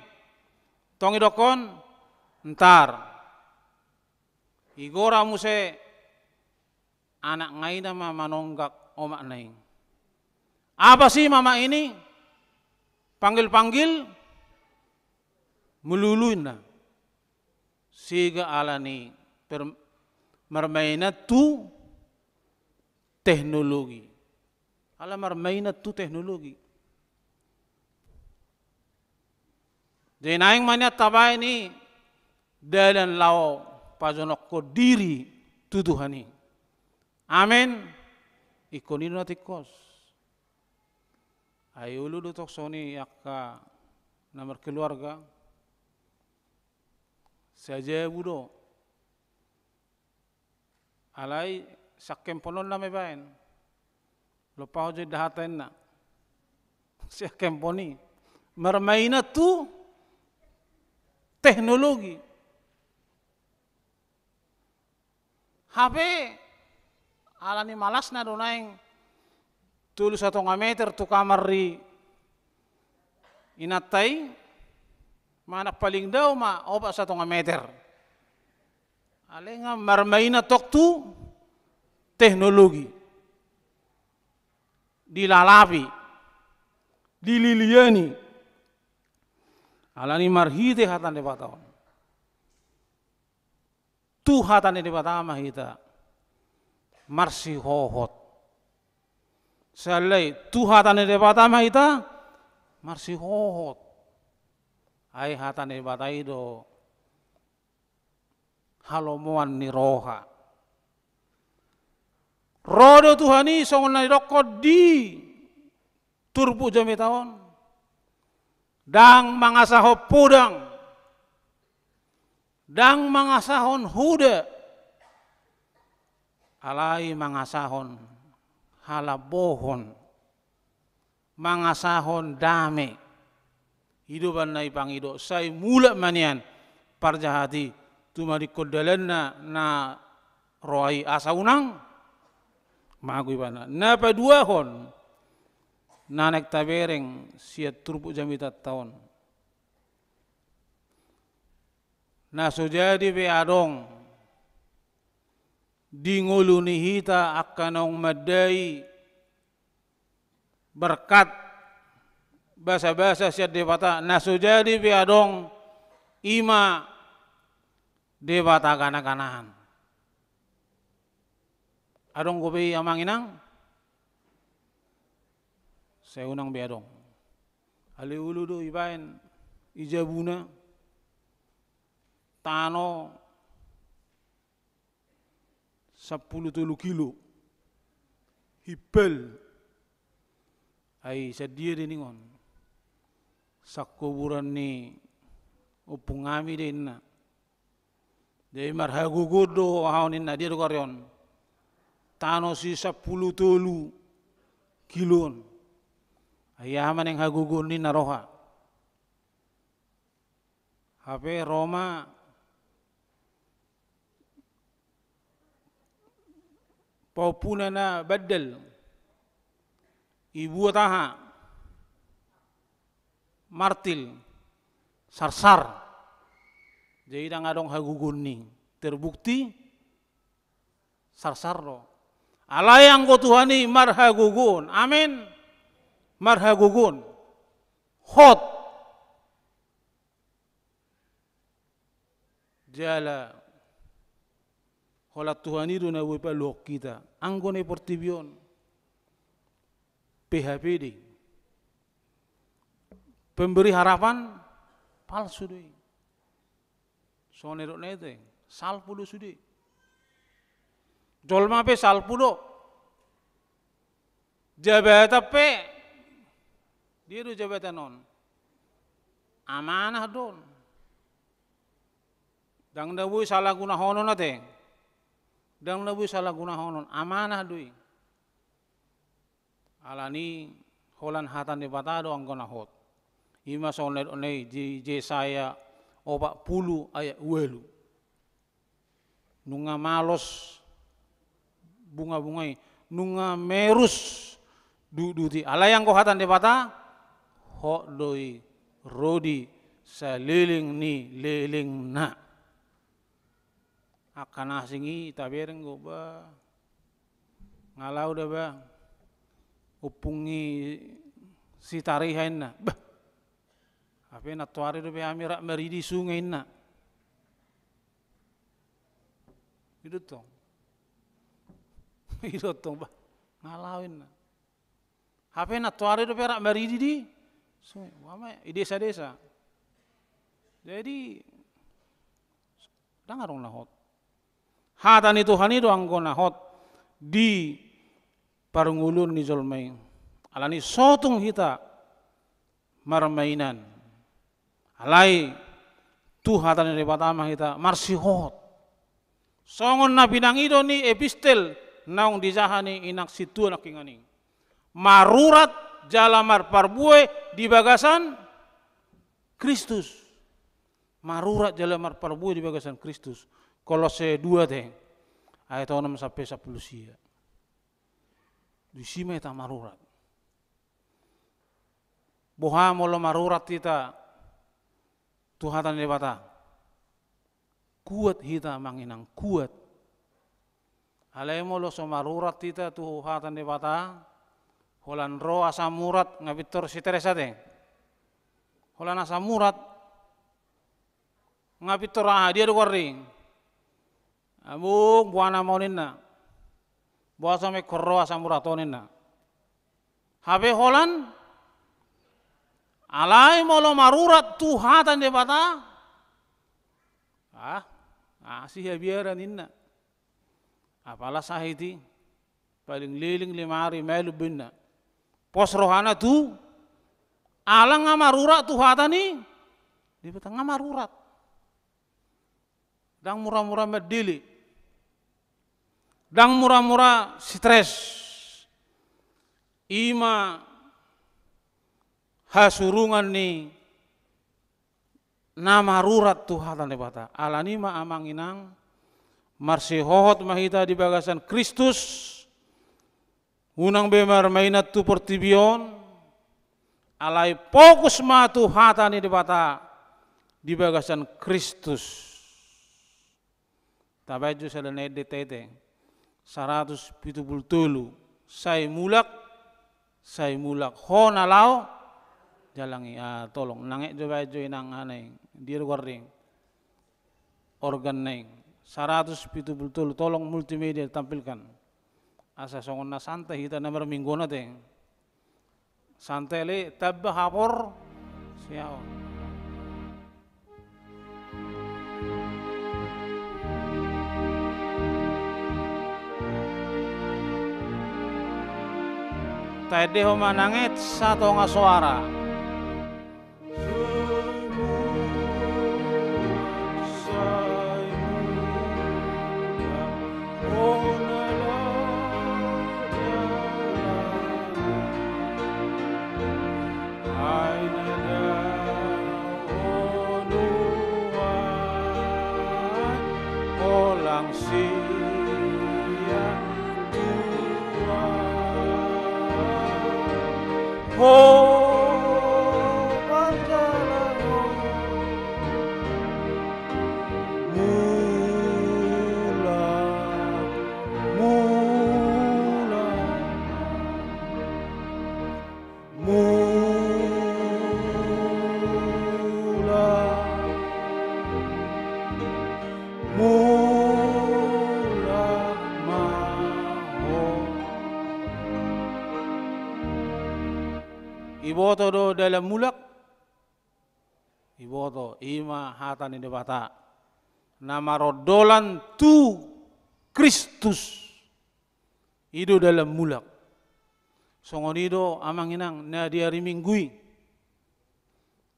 Tong idokkon? Ntar. Igora muse anakna i nama manonggak omakna i. Apa sih mama ini? Panggil-panggil melulu inna. Sega ala ni per-, marmainan tu teknologi. Ala marmainan tu teknologi. Jadi naeng ma nian tabaen i dalan laho pajonokhon diri tu Tuhan i. Amen. Ingkon i do na tingkos. Ai ulu do tong songon i angka na markeluarga. Sajabu do. Alai sian handphone on nama ibaen. Lompa ho jo indahan ta inna. Sian handphone i. Marmainan tu teknologi. Hape ala ni malasna do naeng tolu satonga meter tu kamar ni inanta i, manang paling dao ma opat satonga meter. Alai nga marmainan tok tu teknologi. Dilalapi. Dililiani. Ala ni marhite hata ni Debata on. Tu hata ni Debata ma hita marsihohot. Sahali tu hata ni Debata ma hita marsihohot. Ai hata ni Debata i do halomoan ni roha. Ro do Tuhan i songon na nidokkon di turpuk jamita on. Ndang mangasahon podang. Ndang mangasahon huda. Alai mangasahon halambohon. Mangasahon dame. I do umbahen na ipangido, sai mulak ma nian parjahat i tumadingkon dalanna na roa i asa unang mago ibana. Na paduahon na naeng tabereng sian turpuk jamitanta on. Na so jadi pe adong di ngolu ni hita angka naung mandai berkat basabasa sian Debata, na so jadi pe adong, i ma debata ganaganahan. Adong dope i amang inang? Sai unang be adong. Alai ulu do ibaen i jabuna tano sampulu tolu kilo. Himpal. Ai sian dia do ninna on? Sian kuburan ni ompung nami do inna. Jadi marhagogoon do aha on inna, dia do kari on. Tano si sampulu tolu kilo on. Ai aha ma naeng hagogoon ninna roha. Hape ro ma pahompuna na bandal, ibuat aha, martil, sarsar. Jadi ndang adong hagogoon ni, terbukti sarsar do. Alai anggo Tuhan i marhagogoon. Amen. Marhagogoon. Hot. Jala holan Tuhan i do na boi paluahon hita anggo na i portibi on. P H P do i. Pemberi harapan palsu do i. Songon na nidokna i te, salpu do sude. Jolma pe salpu do. Jabatan pe, dia do jabatan on. Amanah do on. Ndang na boi salah gunahonon ate. Ndang na boi salah gunahonon. Amanah do i. Alani holan hata ni Debata do anggo na hot. Ima songon na didok ni Jesaya opat pulu ayat ualu. Nunga malos bunga-bunga i, nunga merus dutdut i. Alai anggo hata ni Debata, hot do i ro di saleleng ni lelengna. Angka na asing i tabereng do ba. Nga laho da ba. Ompung ni Sitariha inna. Bah. Hape nantoari dope hami rap maridi sunge inna. I do tong. I do tong bah. Nga laho inna. Hape nantoari dope rap maridi di sunge. Mama i desa-desa. Jadi, ndang adong na hot. Hata ni Tuhan i do anggo na hot di parngoluon ni jolma i. Alani so tung hita marmainan. Alai tu hata ni Debata ma hita marsihot. Songon na pinangido ni epistel naung dijaha ni inang sintua nangkiningan i. Marurat jala marparbue di bagasan Kristus. Marurat jala marparbue di bagasan Kristus. Kolose dua te. Ayat onom sampe sampulu sia. Disi ma hita marurat. Boha molo marurat hita tu hata ni Debata. Kuat hita amang inang, kuat. Alai molo so marurat hita tu hata ni Debata, holan ro asam urat nga pintor stres ate. Holan asam urat nga pintor aha, dia do goarna i. Amung, boha nama on inna. Boha so ma ingkon ro asam urat on inna. Hape holan, alai molo marurat tu hata ni Debata, ah, asi habiaran inna. Apala sahit i, paling leleng lima ari malum be inna. Pos rohana tu, ala nga marurat tu hata ni Debata, nga marurat. Ndang mura-mura mandele. Ndang mura-mura stres. Ima hasurungan ni na marurat tu hata ni Debata. Alani ma amang inang, marsihohot ma hita di bagasan Kristus, unang be marmainan tu portibi on, alai fokus ma tu hata ni Debata di bagasan Kristus. Tabaen jo sada na ende taetang. Saratus pitu pulu tolu. Sai mulak, sai mulak. Ho na laho jalang i. Ah, tolong. Nang ek jo baen jo inang aha na i. Dia do goarna i. Organ na i. Saratus pitu pulu tolu. Tolong multimedia tampilkan. Asa songon na santai hita na marminggu on ate. Santai le, tamba haporseaon. Taendehon ma nang ek satonga soara. Ho parjala ho. Mulak, mulak. Mulak, mulak ma ho. Iboto do dalan mulak? Iboto, ima hata ni Debata. Na marondolan tu Kristus. I do dalan mulak. Songon i do amang inang na di ari Minggu i.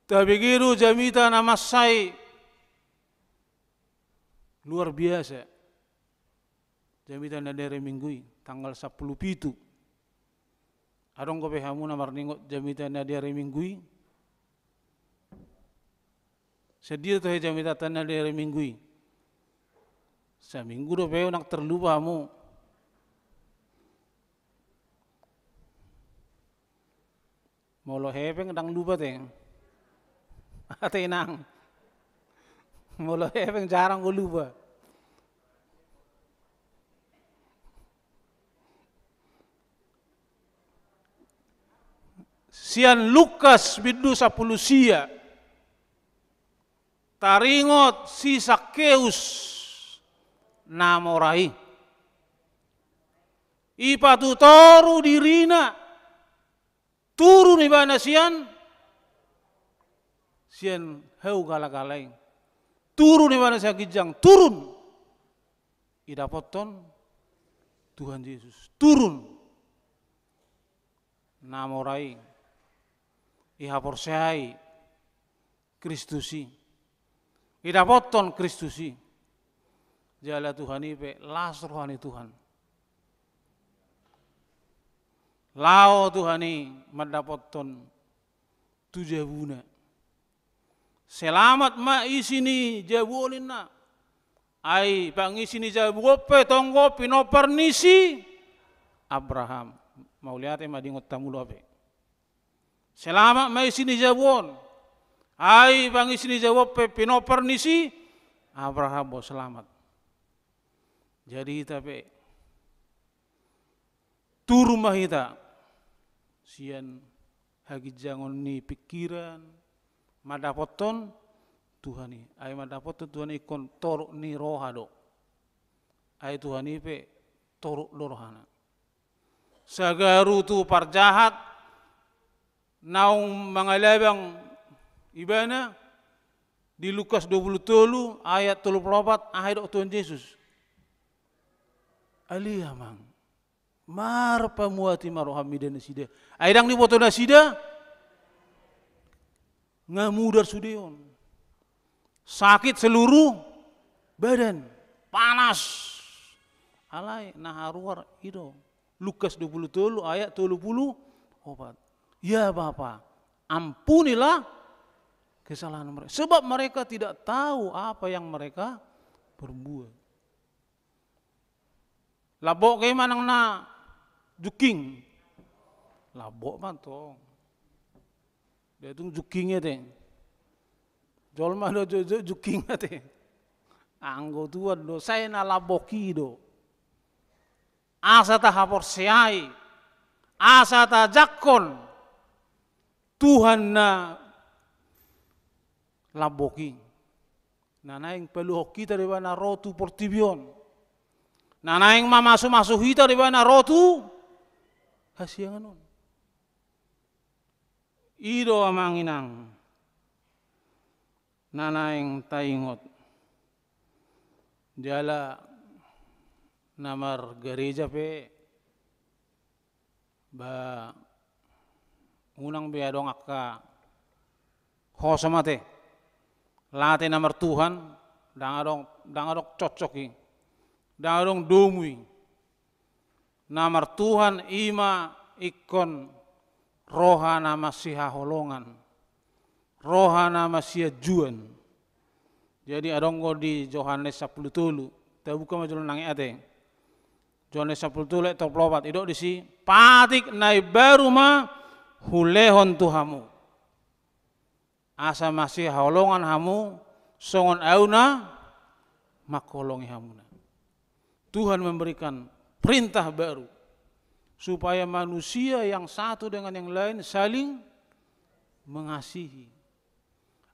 Tabege do jamita na mansai luar biasa. Jamita na di ari Minggu i, tanggal sampulu pitu. Adong dope hamu na marningot jamita na di ari Minggu i? Sadia do tahe jamitanta na di ari Minggu i? Saminggu dope unang tarlupa hamu. Molo hepeng ndang lupa te. Ate inang. Molo hepeng jarang do lupa. Sian Lukas bindu sampulu sia. Taringot si Sakkeus na mora i. Ipatutoru dirina. Turun ibana sian, sian hau galagala i. Turun ibana sian ginjang, turun. Idapothon Tuhan Jesus. Turun. Na mora i. Ihaporseai Kristus i. Idapothon Kristus i. Jala Tuhan i pe las roha ni Tuhan. Laho Tuhan i mandapothon tu jabuna. Selamat ma isi ni jabu on ninna. Ai pangisi ni jabu on pe tonggo pinompar ni si Abraham. Mauliate ma diingot hamu dope. Selamat ma isi ni jabu on. Ai pangisi ni jabu on pe pinompar ni si Abraham do selamat. Jadi hita pe turun ma hita sian haginjangon ni pingkiran, mandapothon Tuhan i. Ai mandapothon Tuhan i ingkon torop ni roha do. Ai Tuhan i pe torop do rohana. Sagaru tu parjahat naung mangalabang ibana, di Lukas dua pulu tolu ayat tolu pulu opat, aha didok Tuhan Jesus? Ale amang, marpamuati ma roham mida nasida. Ai ndang diboto nasida, nga mudar sude on. Sakit seluruh badan, panas. Alai na haruar i do. Lukas dua pulu tolu ayat tolu pulu opat. Ya Bapa, ampunilah kesalahan mereka. Sebab mereka tidak tahu apa yang mereka perbuat. Lambok i manang na jungking? Lambok ma tong. Dia tung jungking ate. Jolma do jo, jo, jungking ate. Anggo Tuhan do, sai na lambok i do. Asa tahaporseai, asa tajangkon Tuhan na lambok i. Na naeng paluahon hita do ibana ro tu portibi on. Na naeng mamasumasu hita do ibana ro tu hasiangan on. I do amang inang na naeng taingot. Jala na margareja pe ba unang be adong angka hosom ate. Late na martuhan, ndang adong, ndang adong cocok i. Ndang adong domu i. Na martuhan i ma ingkon roha na masihaholongan, roha na masianjuan. Jadi adong do di Johannes sampulu tolu, tabuka ma jolo nang i ate. Johannes sampulu tolu ayat tolu pulu opat, didok disi, patik na imbaru ma hulehon tu hamu. Asa masihaholongan hamu, songon au na mangholongi hamuna. Tuhan memberikan perintah baru, supaya manusia yang satu dengan yang lain saling mengasihi.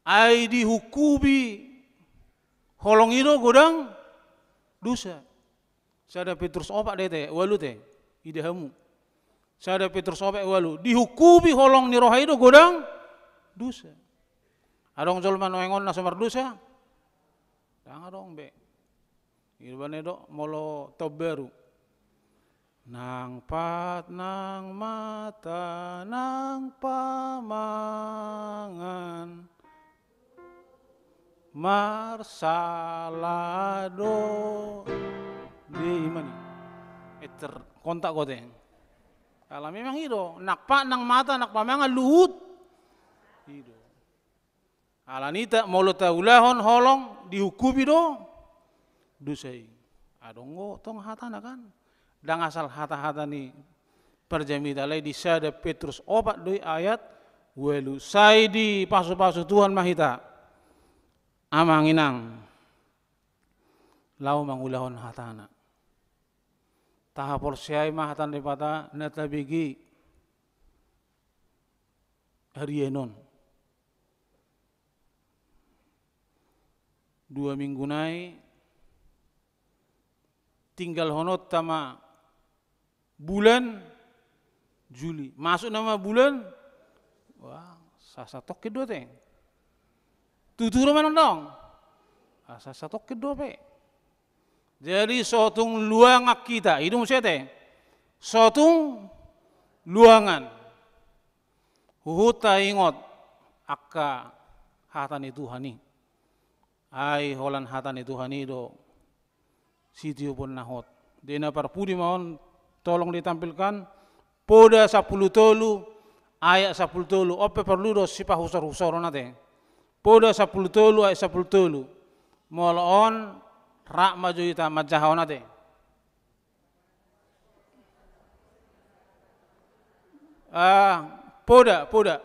Ai dihukumi holong i do godang dosa. Sada Petrus opat do ate, ualu ate, ida hamu. Sada Petrus opat ualu. Dihukumi holong ni roha i do godang dosa. Adong jolma nuaeng on na so mardosa? Ndang adong be. Ibana do molo taon baru. Nang pat nang mata nang pamangan, marsala do. Di ima ni. Eter kontak kote. Ala memang i do, nang pat nang mata nang pamangan luhut. I do. Alani i molo taulahon holong dihukupi do dosa i. Adong do tong hatana kan. Ndang asal hata-hata ni parjamita, alai di sada Petrus opat do i ayat ualu. Sai dipasupasu Tuhan ma hita. Amang inang, laho mangulahon hatana. Tahaporseai ma hata ni Debata na tabege arian on. Dua minggu nai tinggalhononta ma bulan Juli. Masuk nama bulan, wah, sasatongkin do ate. Tutu do manang dong. Ah, sasatongkin do pe. Jadi sotung luangan hita, i do muse ate. Sotung luangan. Huhut taingot angka hata ni Tuhan i. Ai holan hata ni Tuhan i do sitiopon na hot. Di na parpudi ma on, tolong ditampilkan. Poda sampulu tolu ayat sampulu tolu. On pe porlu do sipahusor-husoron ate. Poda sampulu tolu ayat sampulu tolu. Molo on, rap ma jo hita manjahahon ate. Ah, poda, poda.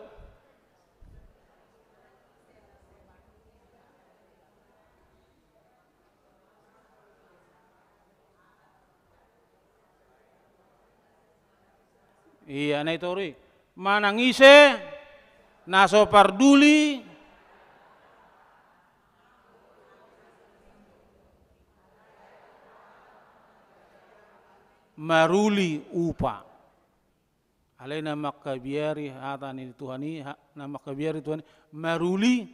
Ia, na i toru i. Manang ise na so parduli, maruli upa. Alai na mangkabiari hata ni Tuhan i, ha-, na mangkabiari Tuhan i, maruli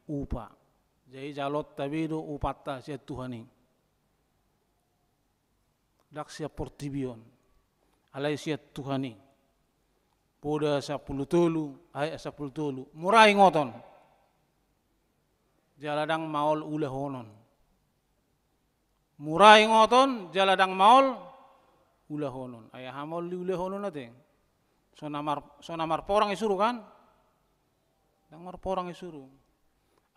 upa. Jadi jaloonta be do upanta sian Tuhan i. Ndang sian portibi on. Alai sian Tuhan i. Poda sampulu tolu ayat sampulu tolu. Mura ingoton. Jala ndang maol ulahonon. Mura ingoton, jala ndang maol ulahonon. Ai aha maol diulahonon ate. So na mar-, so na marporang i suru kan? Ndang marporang i suru.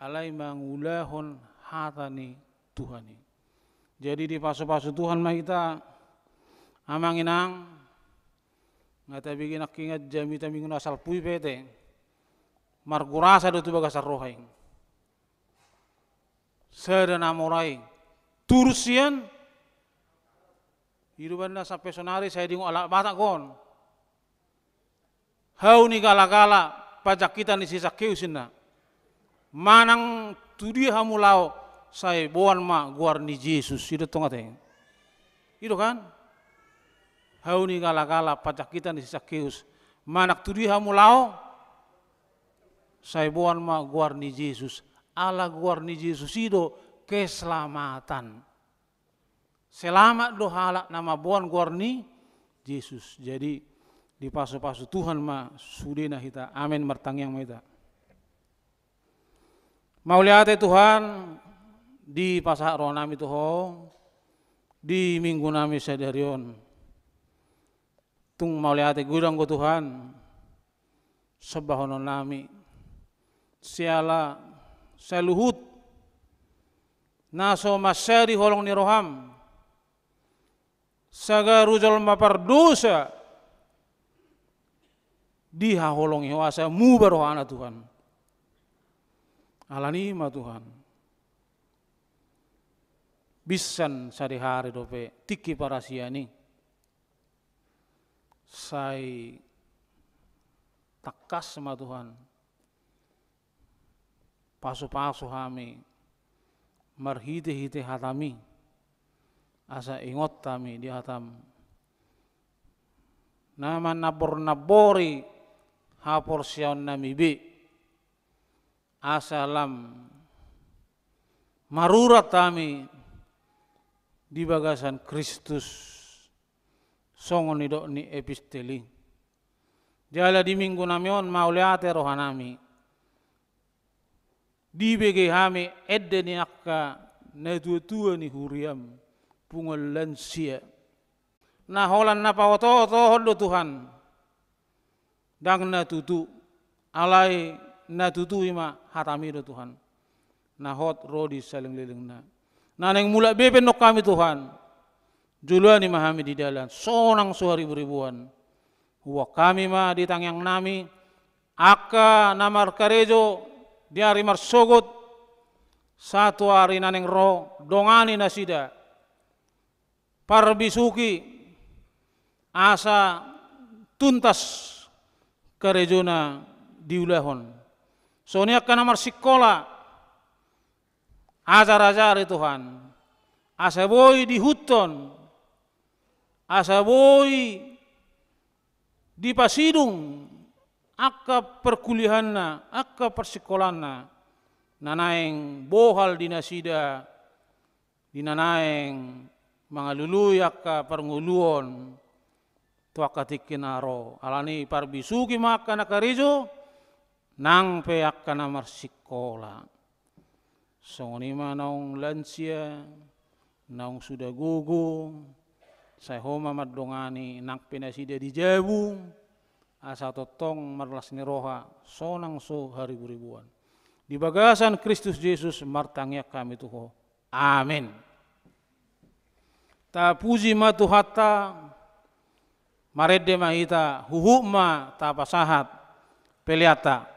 Alai mangulahon hata ni Tuhan i. Jadi dipasupasu Tuhan ma hita, amang inang, nga tabege nangkin jamita minggu na salpu i pe ate. Margurasa do tu bagasan roha i. Sada na mora i. Turus sian. I do umbahen na sampe sonari sai diingot halak Batak on. Hau ni gala-gala pajangkitan ni si Sakeus inna. Manang tu dia hamu laho, sai boan ma goar ni Jesus. I do tong ate. I do kan? Hau ni gala-gala pajangkitan ni si Sakeus. Manang tu dia hamu laho, sai boan ma goar ni Jesus. Ala goar ni Jesus i do keselamatan. Selamat do halak na mamboan goar ni Jesus. Jadi, dipasupasu Tuhan ma sudena hita. Amen. Martangiang ma hita. Mauliate Tuhan, dipasahat rohanami tu Ho di minggu nami sadari on. Tung mauliate godang do Tuhan, sombahononnami siala saluhut na so mansadi holong ni roham, sagaru jolma pardosa dihaholongi Ho asa muba rohana Tuhan. Alani i ma Tuhan, binsan sadihari dope tingki parasian i. Sai tangkas ma Tuhan pasupasu hami marhite-hite hatami, asa ingot hami di hatam na manambor-nambori haporseaonnami be, asa lam marurat hami di bagasan Kristus, songon nidok ni epistel i. Jala di minggu nami on mauliate rohanami. Dibege hami ende ni angka natuatua ni huriam, punguan lansia. Na holan na paotootohon do Tuhan. Ndang na tutu, alai na tutu i ma hatami do Tuhan. Na hot ro di salelenglelengna. Na naeng mulak be pe annon hami Tuhan. Joloani ma hami di dalan, sonang so hariburibuan. Huboan hami ma di tangiangnami, angka na markarejo di ari marsogot, sahat tu ari na naeng ro, dongani nasida. Parbisuhi asa tuntas karejona diulahon. Songon i angka na marsikola, ajar-ajari Tuhan, asa boi diihuthon, asa boi dipasidung angka parkuliahanna, angka parsikolaanna, na naeng bohal di nasida, di na naeng mangalului angka parngoluon tu angka tingki na ro. Alani i parbisuhi ma angka na karejo, nang pe angka na marsikola. Songon i ma naung lansia, naung suda gogo, sai Ho ma mandongani, nang pe nasida di jabu, asa tongtong marlas ni roha, sonang so hariburibuan. Di bagasan Kristus Jesus martangiang hami tu Ho. Amen. Tapuji ma Tuhanta, marende ma hita, huhut ma tapasahat peleanta.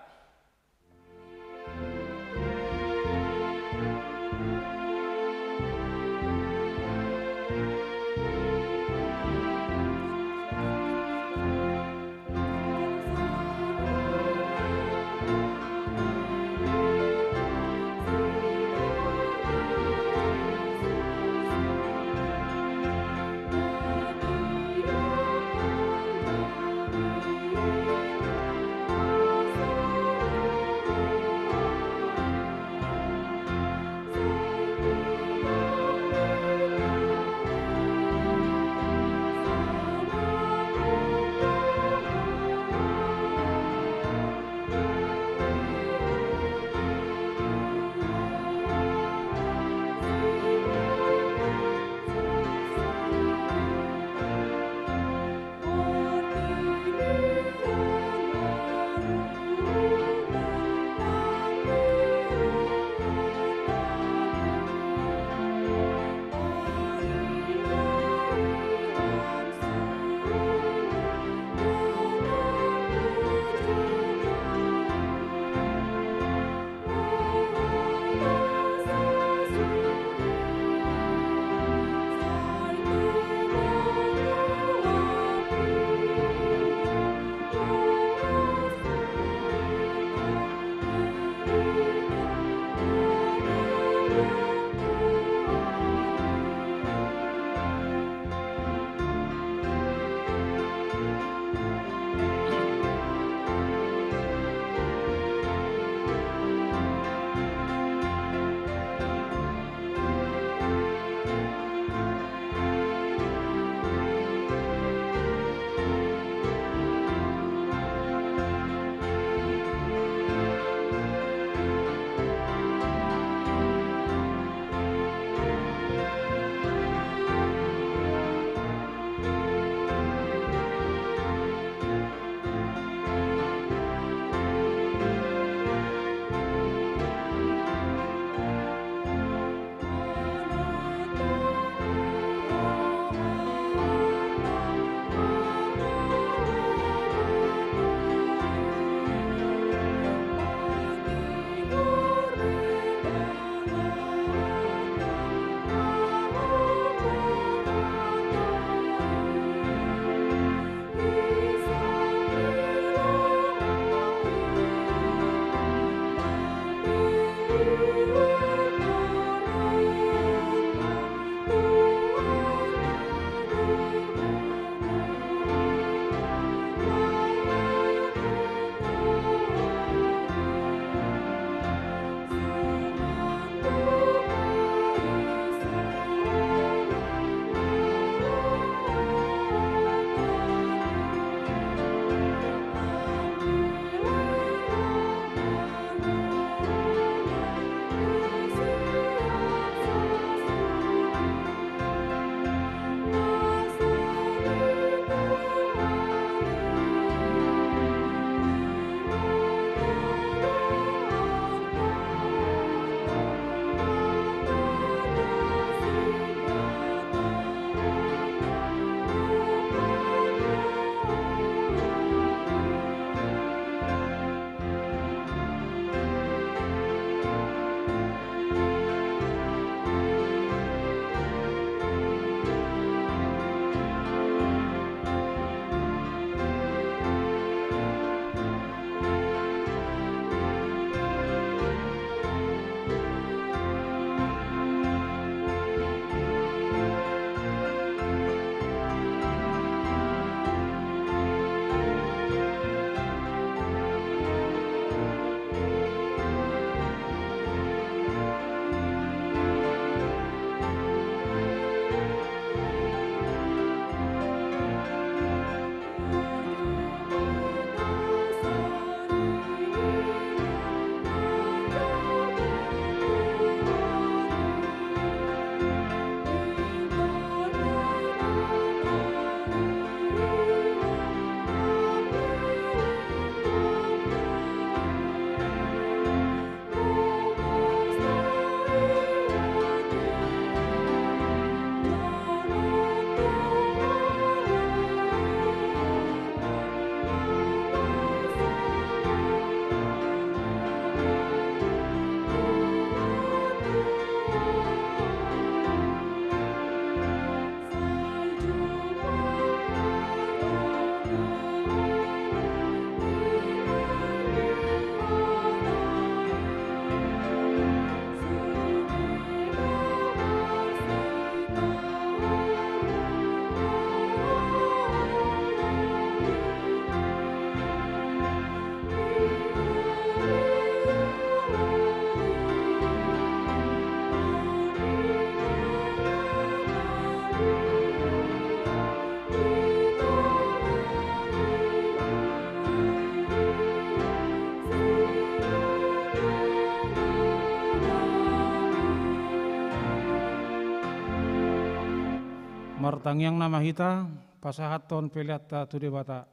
Martangiang nama hita, pasahathon peleanta tu Debata.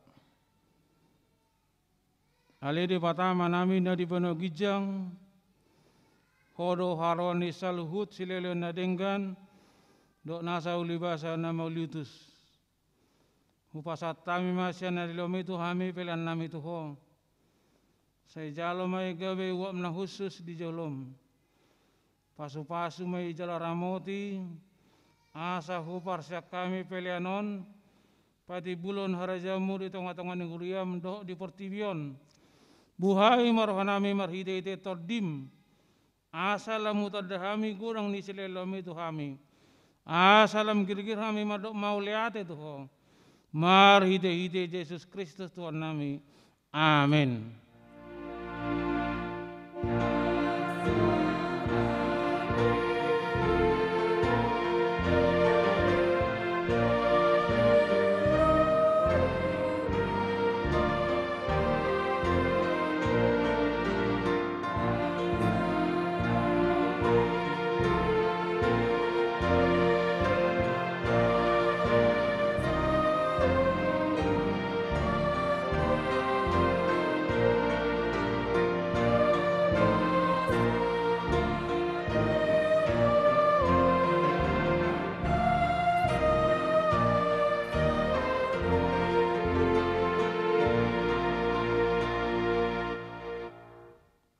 Ale Debata Amanami na di banua ginjang, Ho do haroro ni saluhut silehon-lehon na denggan, dohot nasa ulibasa na mauliutus. Hupasahat hami ma sian na nilehonMi tu hami peleannami tu Ho. Sai jalo ma i gabe uap na hushus di joloM. Pasu-pasu ma i jala ramoti, asa huparsian hami pelean on patimbulhon harajaonMu di tonga-tonga ni huriaM dohot di portibi on. Buhai ma rohanami marhite-hite TondiM, asa lam hutanda hami godang ni silehon-lehonMi tu hami, asa lam girgir hami mandok mauliate tu Ho, marhite-hite Jesus Kristus Tuhannami. Amen.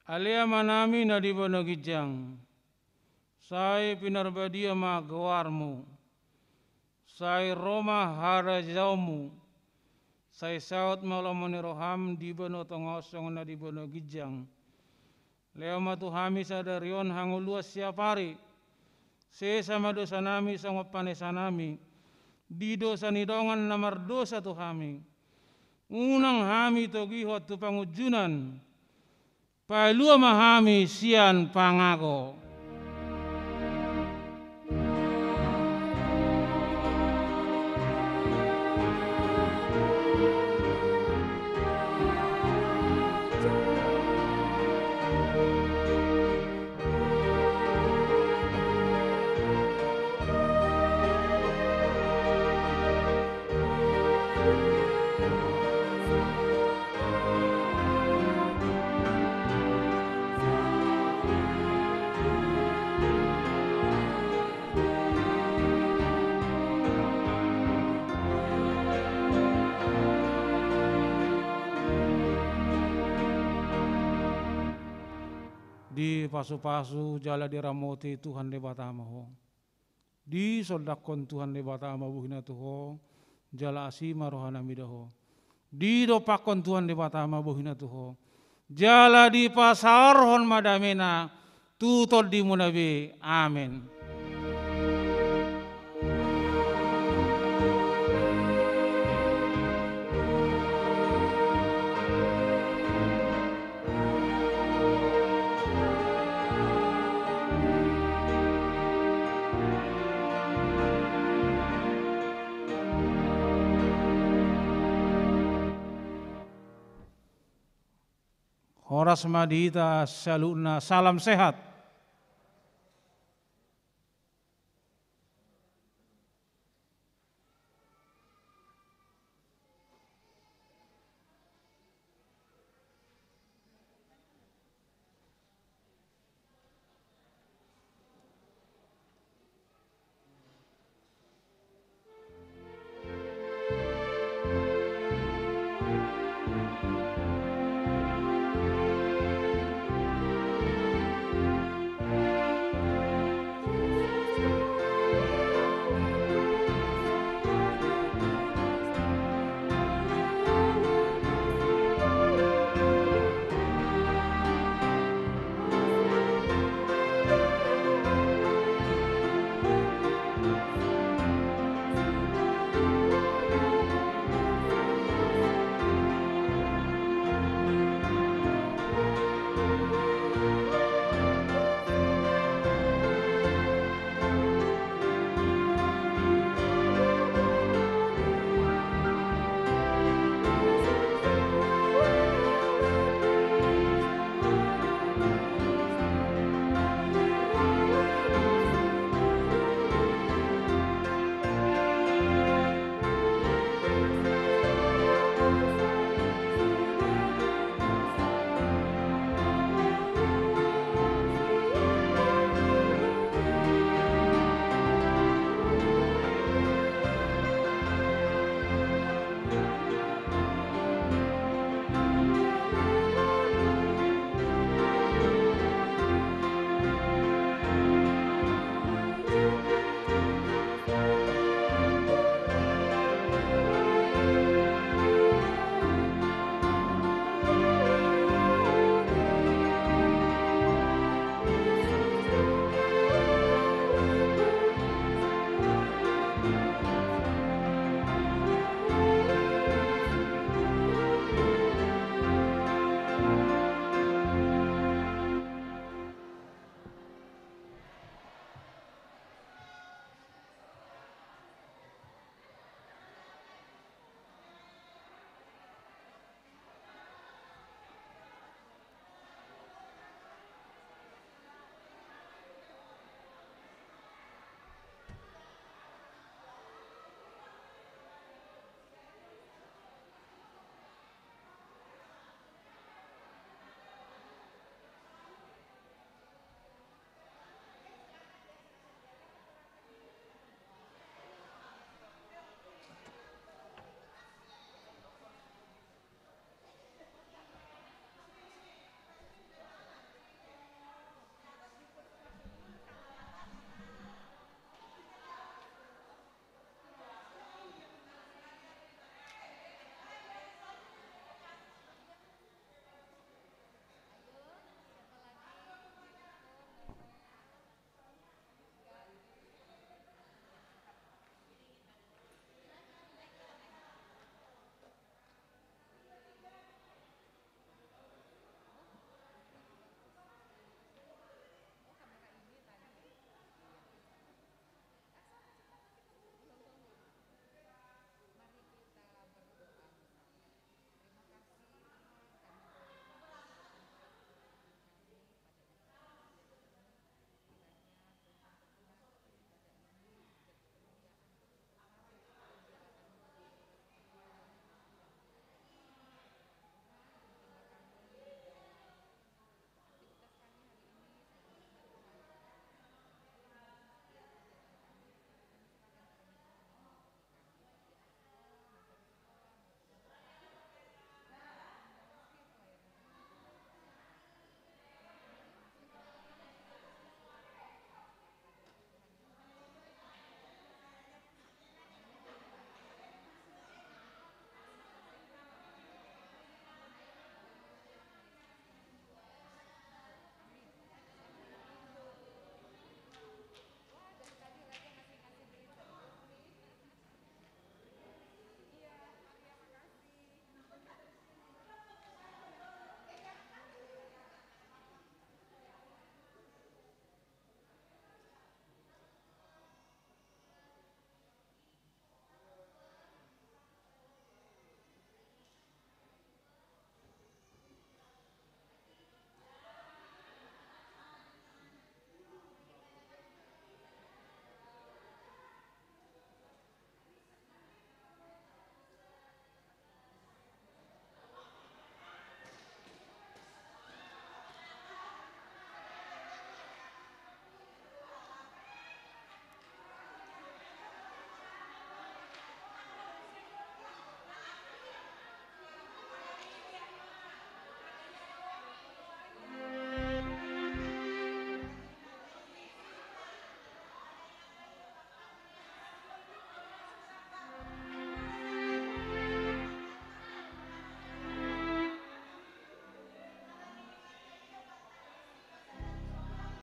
Ale Amanami na di banua ginjang, sai pinarbadia ma goarMu. Sai ro ma harajaonMu. Sai saut ma lomo ni rohaM di banua tonga on songon na di banua ginjang. Lehon ma tu hami sadari on hangoluan siapari. Sesa ma dosanami songon panesanami di dosa ni dongan na mardosa tu hami. Unang hami togihon tu pangunjunan. Palua ma hami sian pangago. Dipasu-pasu jala diramoti Tuhan Debata ma ho. Disondangkon Tuhan Debata ma bohina tu ho, jala asi ma rohana mida ho. Didompakkon Tuhan Debata ma bohina tu ho, jala dipasaorhon ma damena tu tondimuna be. Amen. Horas ma di hita saluhutna, salam sehat.